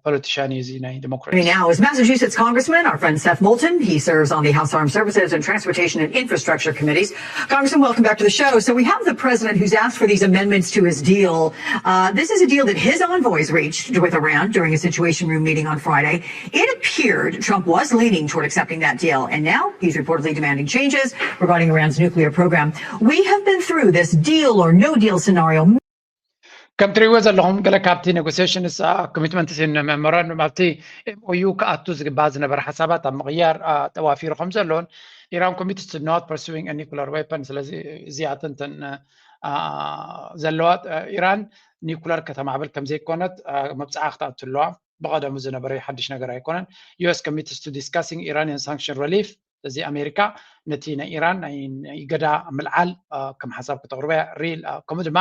ፖለቲሽያን እዩ እዚ ናይ ዲሞክራሲ። Now is Massachusetts Congressman, our friend Seth Moulton. He serves on the House Armed Services and Transportation and Infrastructure Committees. Congressman, welcome back to the show. So we have the president who's asked for these amendments to his deal. Uh, this is a deal that his envoys reached with Iran during a Situation Room meeting on Friday. It appeared Trump was leaning toward accepting that deal, and now he's reportedly demanding changes regarding Iran's nuclear program. We have been through this deal or no deal scenario. ከም ትሪእዎ ዘለኹም ገለ ካብቲ ኔጎሲሽንስ ኮሚትመንትስ ሜሞራንዱም ኣብቲ ኤምኦዩ ክኣቱ ዝግባእ ዝነበረ ሓሳባት ኣብ ምቕያር ተዋፊሩ ከም ዘሎን ኢራን ኮሚትስ not pursuing a nuclear weapon ስለዚ እዚኣተን ተን ዘለዋ ኢራን ኒኩለር ከተማዕብል ከም ዘይኮነት መብፅዓ ክትኣቱ ኣለዋ። ብቐደሙ ዝነበረ ሓድሽ ነገር ኣይኮነን። ዩኤስ ኮሚትስ to discussing Iranian sanction relief እዚ ኣሜሪካ ነቲ ናይ ኢራን ናይ እገዳ ምልዓል ከም ሓሳብ ክተቕርበያ ሪል ከምኡ ድማ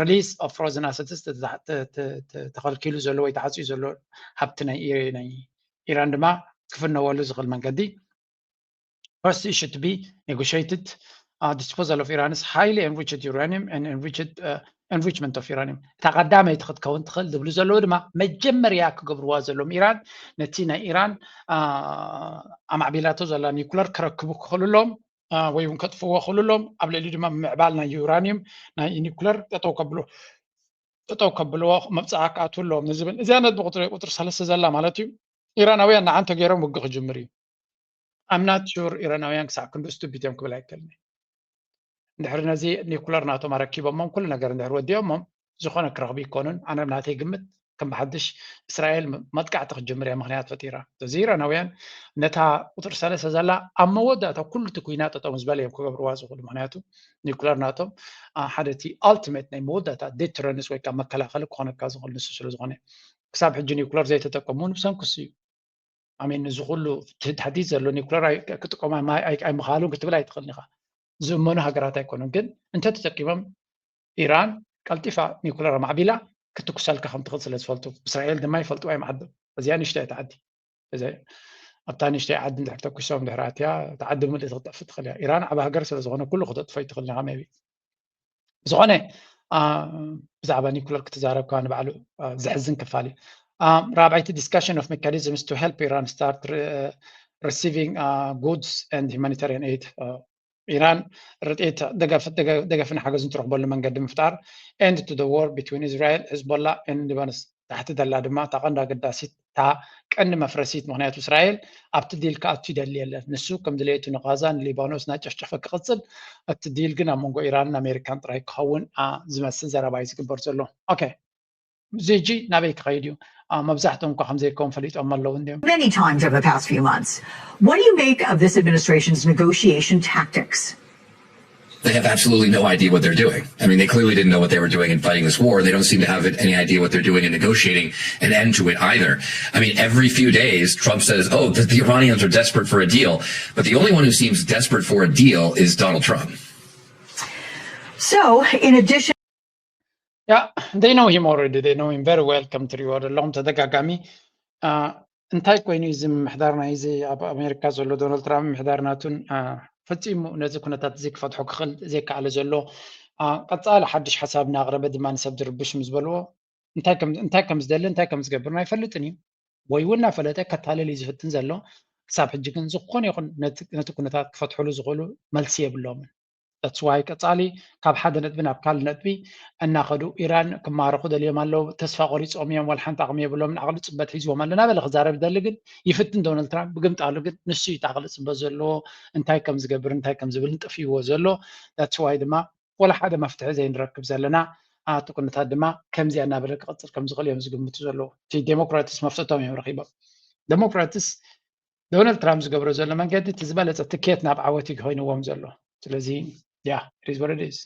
release of frozen assets ተኸልኪሉ ዘሎ ወይ ተዓፅዩ ዘሎ ሃብቲ ናይ ኢራን ድማ ክፍነወሉ ዝኽእል መንገዲ first issue to be negotiated disposal of Iran's highly enriched uranium and enriched enrichment of uranium እታ ቀዳመይቲ ክትከውን ትኽእል ዝብሉ ዘለዉ ድማ መጀመርያ ክገብርዋ ዘለዎም ኢራን ነቲ ናይ ኢራን ኣማዕቢላቶ ዘላ ኒኩለር ክረክቡ ክኽእሉሎም ወይ እውን ከጥፍዎ ክኽእሉሎም ኣብ ልዕሊ ድማ ምዕባል ናይ ዩራኒየም ናይ ኒኩለር ጠጠው ከብሉ ጠጠው ከብልዎ መብፅዓ ክኣትውሎም ንዝብል እዚኣ ነት ብቁፅሪ ቁፅሪ ሰለስተ ዘላ ማለት እዩ። ኢራናውያን ንዓን ተገይሮም ውግእ ክጅምር እዩ። I'm not sure ኢራናውያን ክሳዕ ክንዱ ስቱፒድ እዮም ክብል ኣይክእልን። እንድሕሪ ነዚ ኒኩለር ናቶም ኣረኪቦሞም ኩሉ ነገር እንድሕሪ ወዲኦሞም ዝኾነ ክረኽቡ ይኮኑን። ኣነ ናተይ ግምት ከም ብሓድሽ እስራኤል መጥቃዕቲ ክትጅምር እያ ምክንያት ፈጢራ። እዚ ኢራናውያን ነታ ቁፅሪ ሰለስተ ዘላ ኣብ መወዳእታ ኩሉ እቲ ኩናት ጠጠው ምስ በለ እዮም ክገብርዋ ዝኽእሉ። ምክንያቱ ኒኩለር ናቶም ሓደ እቲ ኣልቲሜት ናይ መወዳእታ ዴተረንስ ወይ ከዓ መከላኸሊ ክኾነካ ዝኽእል ንሱ ስለ ዝኾነ ክሳብ ሕጂ ኒኩለር ዘይተጠቀሙ ንብሰንኩስ እዩ። ኣሜን እዚ ኩሉ ትሕዲት ዘሎ ኒኩለር ክጥቀሙ ኣይምኻሉን ክትብል ኣይትኽእልን ኢኻ። ዝእመኑ ሃገራት ኣይኮኑን ግን እንተተጠቂሞም ኢራን ቀልጢፋ ኒኩለር ኣማዕቢላ ክትኩሰልካ ከም ትኽእል ስለ ዝፈልጡ እስራኤል ድማ ይፈልጥዋ እዮም ዓዶም። እዚኣ ንእሽተይ እያ እቲ ዓዲ። ኣብታ ንእሽተይ ዓዲ እንድሕር ተኩሶም እንድሕር ኣትያ እቲ ዓዲ ብምልእቲ ክትጠፍእ ትኽእል እያ። ኢራን ዓብ ሃገር ስለ ዝኾነ ኩሉ ክተጥፎ ይትኽእል ኢኻ ሜቢ። ብዝኾነ ብዛዕባ ኒኩለር ክትዛረብ ከኣ ንባዕሉ ዘሕዝን ክፋል እዩ። ራብዓይቲ discussion of mechanisms to help Iran start receiving goods and humanitarian aid ኢራን ረድኤት ደገፍን ሓገዝን ትረኽበሉ መንገዲ ምፍጣር end to the war between Israel Hezbollah and Lebanon ታሕቲ ደላ ድማ እታ ቀንዲ ኣገዳሲት እታ ቀንዲ መፍረሲት ምክንያቱ እስራኤል ኣብቲ ዲል ክኣቱ ይደሊ የለን ንሱ ከም ድሌቱ ንጋዛ ንሊባኖስ እናጨፍጨፈ ክቕፅል እቲ ዲል ግን ኣብ መንጎ ኢራንን ኣሜሪካን ጥራይ ክኸውን ዝመስል ዘረባ እዩ ዝግበር ዘሎ። ኦኬ እዚ ሕጂ ናበይ ክኸይድ እዩ? መብዛሕቶም እኳ ከም ዘይከውን ፈሊጦም ኣለዉ እንዲዮም። Many times over the past few months. What do you make of this administration's negotiation tactics? They have absolutely no idea what they're doing. I mean, they clearly didn't know what they were doing in fighting this war. They don't seem to have any idea what they're doing in negotiating an end to it either. I mean, every few days, Trump says, oh, the, the Iranians are desperate for a deal. But the only one who seems desperate for a deal is Donald Trump. So, in addition Yeah, they know him already. They know him very well. ከም ትሪእዎ ዘለኹም ተደጋጋሚ እንታይ ኮይኑ እዚ ምምሕዳር ናይ እዚ ኣብ ኣሜሪካ ዘሎ ዶናልድ ትራምፕ ምምሕዳር ናቱን ፈፂሙ ነዚ ኩነታት እዚ ክፈትሖ ክኽእል ዘይከኣለ ዘሎ ቀፃሊ ሓድሽ ሓሳብ እናቕረበ ድማ ንሰብ ዝርብሽ ምስ በልዎ እንታይ ከም ዝደሊ እንታይ ከም ዝገብር ኣይፈልጥን እዩ ወይ እውን እናፈለጠ ከታለል እዩ ዝፍትን ዘሎ። ክሳብ ሕጂ ግን ዝኾነ ይኹን ነቲ ኩነታት ክፈትሕሉ ዝኽእሉ መልሲ የብሎምን። That's why ቀፃሊ ካብ ሓደ ነጥቢ ናብ ካልእ ነጥቢ እናኸዱ ኢራን ክማረኹ ደልዮም ኣለዉ። ተስፋ ቆሪፆም እዮም፣ ዋላ ሓንቲ ዓቕሚ የብሎምን፣ ዓቕሊ ፅበት ሒዝዎም ኣሎ እናበለ ክዛረብ ይደሊ። ግን ይፍትን ዶናልድ ትራምፕ። ብግምጣሉ ግን ንሱ እዩ እቲ ዓቕሊ ፅበት ዘለዎ፣ እንታይ ከም ዝገብር እንታይ ከም ዝብል ንጥፍይዎ ዘሎ። That's why ድማ ዋላ ሓደ መፍትሒ ዘይንረክብ ዘለና። እቲ ኩነታት ድማ ከምዚኣ እናበለ ክቕፅል ከም ዝኽእል እዮም ዝግምቱ ዘለዉ። እቲ ዴሞክራትስ መፍትቶም እዮም ረኺቦም። ዴሞክራትስ ዶናልድ ትራምፕ ዝገብሮ ዘሎ መንገዲ እቲ ዝበለፀ ትኬት ናብ ዓወት እዩ ኮይንዎም ዘሎ። ስለዚ yeah, it is what it is.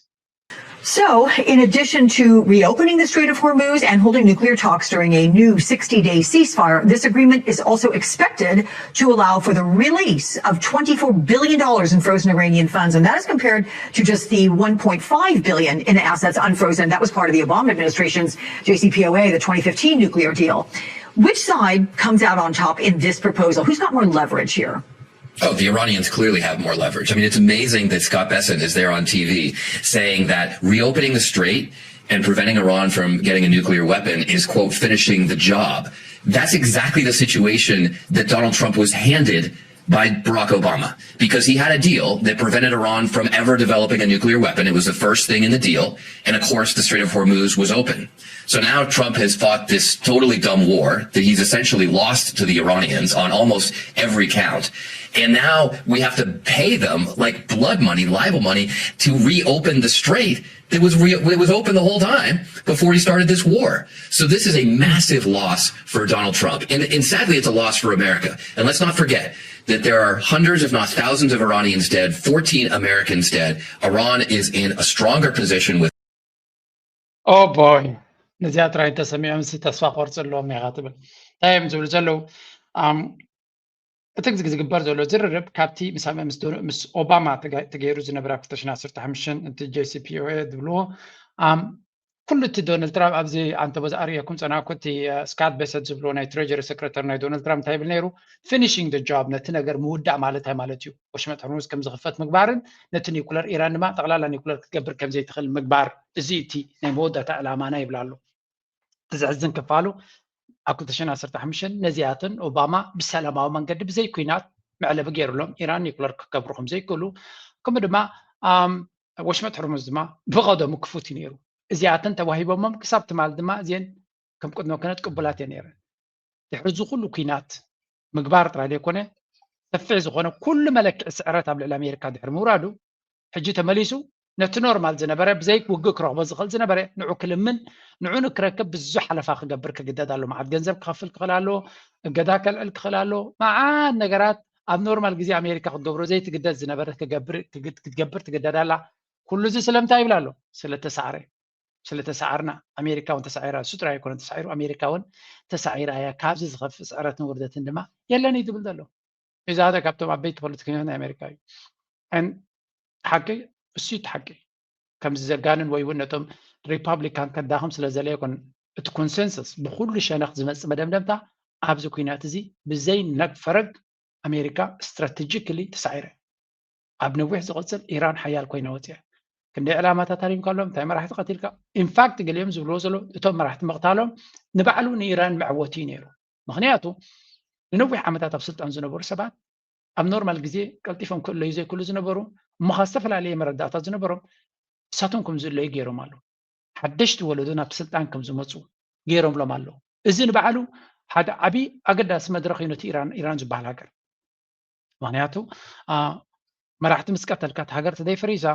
So, in addition to reopening the Strait of Hormuz and holding nuclear talks during a new sixty day ceasefire, this agreement is also expected to allow for the release of twenty-four billion dollars in frozen Iranian funds. And that is compared to just the one point five billion in assets unfrozen. That was part of the Obama administration's J C P O A, the twenty fifteen nuclear deal. Which side comes out on top in this proposal? Who's got more leverage here? Oh, the Iranians clearly have more leverage. I mean, it's amazing that Scott Bessent is there on T V saying that reopening the strait and preventing Iran from getting a nuclear weapon is, quote, finishing the job. That's exactly the situation that Donald Trump was handed by Barack Obama, because he had a deal that prevented Iran from ever developing a nuclear weapon. It was the first thing in the deal. And of course, the Strait of Hormuz was open. So now Trump has fought this totally dumb war that he's essentially lost to the Iranians on almost every count. And now we have to pay them, like, blood money, libel money, to reopen the strait that was re- it was open the whole time before he started this war. So this is a massive loss for Donald Trump. And, and sadly, it's a loss for America. And let's not forget that there are hundreds, if not thousands, of Iranians dead, fourteen Americans dead. Iran is in a stronger position with Oh boy. ነዚኣ ጥራይ እንተሰሚዖም ሲ ተስፋ ቆርፂ ኣለዎም ኢኻ ትብል። እንታይ እዮም ዝብሉ ዘለዉ? እቲ ዝግበር ዘሎ ዝርርብ ካብቲ ምስ ኦባማ ተገይሩ ዝነበረ ኣብ ክልተ ሽሕን ዓሰርተ ሓሙሽተን እቲ ጄሲፒኦኤ ዝብልዎ፣ ኩሉ እቲ ዶናልድ ትራምፕ ኣብዚ ኣንተቦ ዝኣርእየኩም ፀናኩ፣ እቲ ስካት ቤሰት ዝብልዎ ናይ ትሬጀሪ ሴክሬተሪ ናይ ዶናልድ ትራምፕ እንታይ ይብል ነይሩ? Finishing the job፣ ነቲ ነገር ምውዳእ ማለት እንታይ ማለት እዩ? ወሽመጥ ሕርሙዝ ከም ዝኽፈት ምግባርን ነቲ ኒኩለር ኢራን ድማ ጠቕላላ ኒኩለር ክትገብር ከም ዘይትኽእል ምግባር፣ እዚ እቲ ናይ መወዳእታ ዕላማና ይብል ኣሎ። እቲ ዘሕዝን ክፋሉ ኣብ ክልተ ሽሕን ዓሰርተ ሓሙሽተን ነዚኣተን ኦባማ ብሰላማዊ መንገዲ ብዘይ ኲናት መዕለቢ ገይሩሎም፣ ኢራን ኒኩለር ክገብሩ ከም ዘይክእሉ፣ ከምኡ ድማ ወሽመጥ ሕርሙዝ ድማ ብቐደሙ ክፉት እዩ ነይሩ። እዚኣተን ተዋሂቦሞም ክሳብ ትማል ድማ እዚአን ከም ቅድመ ኩነት ቅቡላት እየን ነይረን። ድሕሪ እዚ ኩሉ ኲናት ምግባር ጥራይ ዘይኮነ ሰፊሕ ዝኾነ ኩሉ መለክዒ ስዕረት ኣብ ልዕሊ ኣሜሪካ ድሕሪ ምውራዱ ሕጂ ተመሊሱ ነቲ ኖርማል ዝነበረ ብዘይ ውግእ ክረኽቦ ዝኽእል ዝነበረ ንዑ ክልምን ንዑ ንክረክብ ብዙሕ ሓለፋ ክገብር ክግደድ ኣሎ። መዓት ገንዘብ ክኸፍል ክኽእል ኣሎ፣ እገዳ ከልዕል ክኽእል ኣሎ። መዓት ነገራት ኣብ ኖርማል ግዜ ኣሜሪካ ክትገብሮ ዘይትግደድ ዝነበረት ክትገብር ትግደድ ኣላ። ኩሉ እዚ ስለምንታይ ይብል ኣሎ? ስለተሳዕረ። ስለተሳዕርና ኣሜሪካ እውን ተሳዒራ፣ እሱ ጥራይ ኣይኮነን ተሳዒሩ፣ ኣሜሪካ እውን ተሳዒራ እያ። ካብዚ ዝኸፍእ ስዕረትን ውርደትን ድማ የለን እዩ ዝብል ዘሎ። እዚ ሓደ ካብቶም ዓበይቲ ፖለቲከኛታት ናይ ኣሜሪካ እዩ። ሓቂ እሱ እቲ ሓቂ። ከምዚ ዘጋንን ወይ እውን ነቶም ሪፓብሊካን ከዳኽም ስለ ዘለ ይኮን እቲ ኮንሰንሰስ ብኩሉ ሸነኽ ዝመፅእ መደምደምታ ኣብዚ ኩናት እዚ ብዘይ ነግ ፈረግ ኣሜሪካ ስትራቴጂክሊ ተሳዒረ። ኣብ ነዊሕ ዝቐፅል ኢራን ሓያል ኮይና ወፅያ። ክንደይ ዕላማታት ሃሪምካ ኣሎም፣ እንታይ መራሕቲ ቀቲልካ? ኢንፋክት ገሊኦም ዝብልዎ ዘሎ እቶም መራሕቲ ምቕታሎም ንባዕሉ ንኢራን መዕወቲ እዩ ነይሩ። ምክንያቱ ንነዊሕ ዓመታት ኣብ ስልጣን ዝነበሩ ሰባት ኣብ ኖርማል ግዜ ቀልጢፎም ክእለዩ ዘይክእሉ ዝነበሩ እሞ ካብ ዝተፈላለየ መረዳእታ ዝነበሮም እሳቶም ከም ዝእለዩ ገይሮም ኣለዉ። ሓደሽቲ ወለዶ ናብቲ ስልጣን ከም ዝመፁ ገይሮምሎም ኣለዉ። እዚ ንባዕሉ ሓደ ዓብዪ ኣገዳሲ መድረኽ እዩ ነቲ ኢራን ዝበሃል ሃገር። ምክንያቱ መራሕቲ ምስ ቀተልካ እቲ ሃገር ተደይፈሪሳ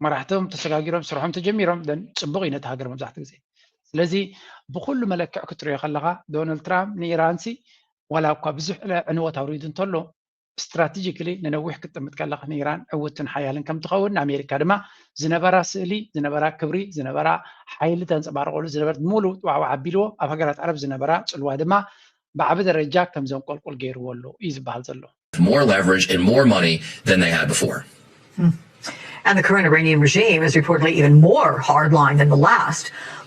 መራሕቶም ተሰጋጊሮም ስርሖም ተጀሚሮም ፅቡቕ እዩ ነቲ ሃገር መብዛሕትኡ ግዜ። ስለዚ ብኩሉ መለክዕ ክትሪኦ ከለካ ዶናልድ ትራምፕ ንኢራንሲ ዋላ እኳ ብዙሕ ዕንወት ኣውሪዱ እንተሎ ስትራቴጂክሊ ንነዊሕ ክትጥምት ከለካ ንኢራን ዕውትን ሓያልን ከም ትኸውን ንኣሜሪካ ድማ ዝነበራ ስእሊ ዝነበራ ክብሪ ዝነበራ ሓይሊ ተንፀባርቀሉ ዝነበረት ሙሉ ዋዕዋዕ ኣቢልዎ ኣብ ሃገራት ዓረብ ዝነበራ ፅልዋ ድማ ብዓቢ ደረጃ ከም ዘንቆልቁል ገይርዎ ኣሎ እዩ ዝበሃል ዘሎ። More leverage and more money than they had before. And the current Iranian regime is reportedly even more hardline than the last.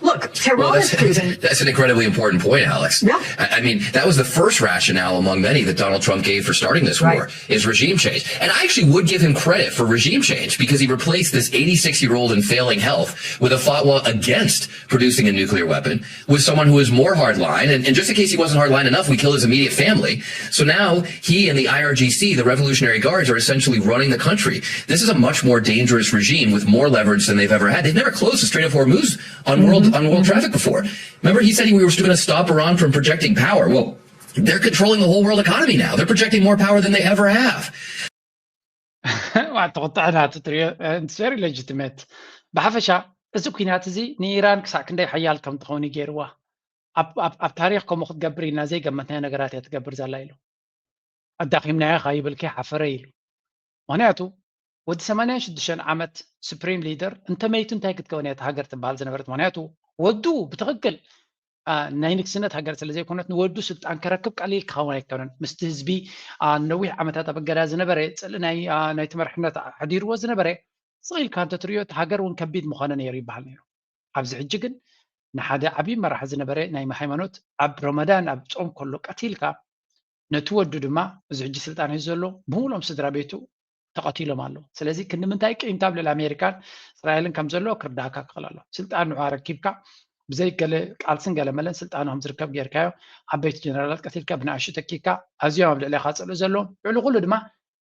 Look, Tehran Well, has that's, proven. that's an incredibly important point, Alex. Yeah. I, I mean, that was the first rationale among many that Donald Trump gave for starting this Right. war is regime change. And I actually would give him credit for regime change because he replaced this eighty-six year old and failing health with a fatwa against producing a nuclear weapon with someone who is more hardline. And, and just in case he wasn't hardline enough, we killed his immediate family. So now he and the I R G C, the Revolutionary Guards, are essentially running the country. This is a much more dangerous regime with more leverage than they've ever had. They've never closed the Strait of Hormuz on world on world traffic before. Remember, he said we were going to stop Iran from projecting power. Well, they're controlling the whole world economy now. They're projecting more power than they ever have. ተቆጣዕና ትሪዮ very legitimate። ብሓፈሻ እዚ ኩናት እዚ ንኢራን ክሳዕ ክንደይ ሓያል ከም ትኸውን ገይርዋ። ኣብ ታሪኽ ከምኡ ክትገብር ኢልና ዘይገመትናዮ ነገራት እያ ትገብር ዘላ ኢሉ። ኣዳኺምናዮ ከይብል ከይሓፈረ ኢሉ። ምክንያቱ ወዲ ሰማንያን ሽዱሽተን ዓመት ሱፕሪም ሊደር እንተመይቱ እንታይ ክትከውን እያ ሃገር ትበሃል ዝነበረት? ምክንያቱ ወዱ ብትኽክል ናይ ንግስነት ሃገር ስለ ዘይኮነት ንወዱ ስልጣን ከረክብ ቀሊል ክኸውን ኣይከነን። ምስቲ ህዝቢ ነዊሕ ዓመታት ኣብ እገዳ ዝነበረ ፅልኢ ናይቲ መርሕነት ኣሕዲርዎ ዝነበረ ስቕ ኢልካ እንተትሪኦ እቲ ሃገር እውን ከቢድ ምኾነ ነይሩ ይበሃል ነይሩ። ኣብዚ ሕጂ ግን ንሓደ ዓብዪ መራሒ ዝነበረ ናይ ሃይማኖት ኣብ ረመዳን ኣብ ፆም ከሎ ቀቲልካ ነቲ ወዱ ድማ እዚ ሕጂ ስልጣን ሒዙ ዘሎ ብምሉኦም ስድራ ቤቱ ተቐቲሎም ኣለዉ። ስለዚ ክንዲ ምንታይ ቅይምታ ኣብ ልዕሊ ኣሜሪካን እስራኤልን ከም ዘሎ ክርዳእካ ክኽእል ኣሎ። ስልጣን ንዑ ኣረኪብካ ብዘይ ገለ ቃልስን ገለ መለን ስልጣኑ ከም ዝርከብ ጌርካዮ ዓበይቲ ጀነራላት ቀቲልካ ብንኣሽቱ ተኪካ ኣዝዮም ኣብ ልዕሌኻ ፅልኢ ዘለዎም ልዕሊ ኩሉ ድማ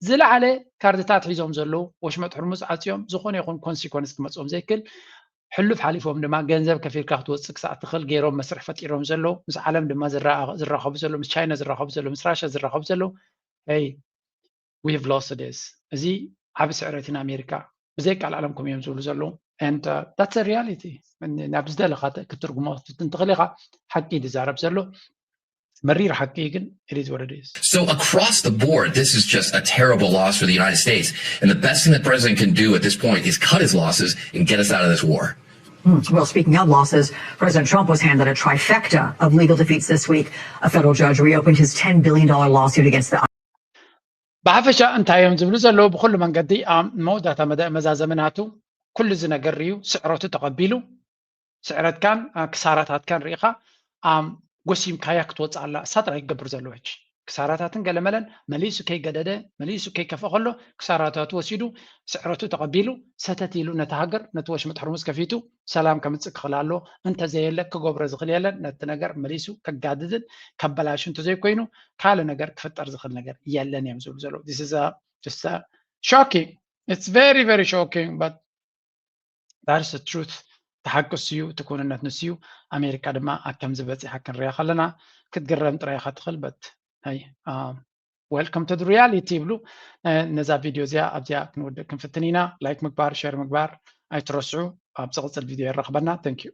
ዝለዓለ ካርድታት ሒዞም ዘለዉ ወሽመጥ ሕርሙዝ ዓፅዮም ዝኾነ ይኹን ኮንሲኮንስ ክመፅኦም ዘይክእል ሕሉፍ ሓሊፎም ድማ ገንዘብ ከፊልካ ክትወፅእ ክሳዕ ትኽእል ገይሮም መስርሕ ፈጢሮም ዘለዉ ምስ ዓለም ድማ ዝራኸቡ ዘለዉ ምስ ቻይና ዝራኸቡ ዘለዉ ምስ ራሽያ ዝራኸቡ ዘለዉ hey we have lost this እዚ ዓብ ስዕረት ኢና ኣሜሪካ ብዘይ ቃል ዓለምኩም እዮም ዝብሉ ዘለዉ and that's a reality ናብ ዝደለኻ ክትርጉሞ ክትንትኽእል ኢኻ ሓቂ ዝዛረብ ዘሎ መሪር ሓቂ ግን it is what it is So across the board, this is just a terrible loss for the United States. And the best thing the president can do at this point is cut his losses and get us out of this war. Well, speaking of losses, President Trump was handed a trifecta of legal defeats this week. A federal judge reopened his ten billion dollar lawsuit against the ብሓፈሻ እንታይ እዮም ዝብሉ ዘለዉ ብኩሉ መንገዲ ኣብ መወዳእታ መዛዘሚ ናቱ ኩሉ እዚ ነገር ርዩ ስዕረቱ ተቐቢሉ ስዕረትካን ክሳራታትካን ርኢኻ ጎሲምካያ ክትወፅእ ኣላ እሳ ጥራይ ክገብር ዘለዎ ሕጂ ክሳራታትን ገለመለን መሊሱ ከይገደደ መሊሱ ከይከፍእ ከሎ ክሳራታቱ ወሲዱ ስዕረቱ ተቐቢሉ ሰተት ኢሉ ነቲ ሃገር ነቲ ወሽመጥ ሕርሙዝ ከፊቱ ሰላም ከምፅእ ክኽእል ኣሎ እንተዘየለ ክገብሮ ዝኽእል የለን ነቲ ነገር መሊሱ ከጋድድን ከበላሹ እንተዘይኮይኑ ካልእ ነገር ክፍጠር ዝኽእል ነገር የለን እዮም ዝብሉ ዘለዉ shocking it's very very shocking but that's the truth ተሓቂ እሱ እዩ እቲ ክውንነት ንሱ እዩ ኣሜሪካ ድማ ኣብ ከምዚ በፂሓ ክንሪያ ከለና ክትግረም ጥራይ ኢኻ ትኽእል but hey um, welcome to the reality ይብሉ ነዛ ቪድዮ እዚኣ ኣብዚኣ ክንውድእ ክንፍትን ኢና like ምግባር share ምግባር ኣይትረስዑ ኣብ ዝቕፅል ቪድዮ የራኽበና thank you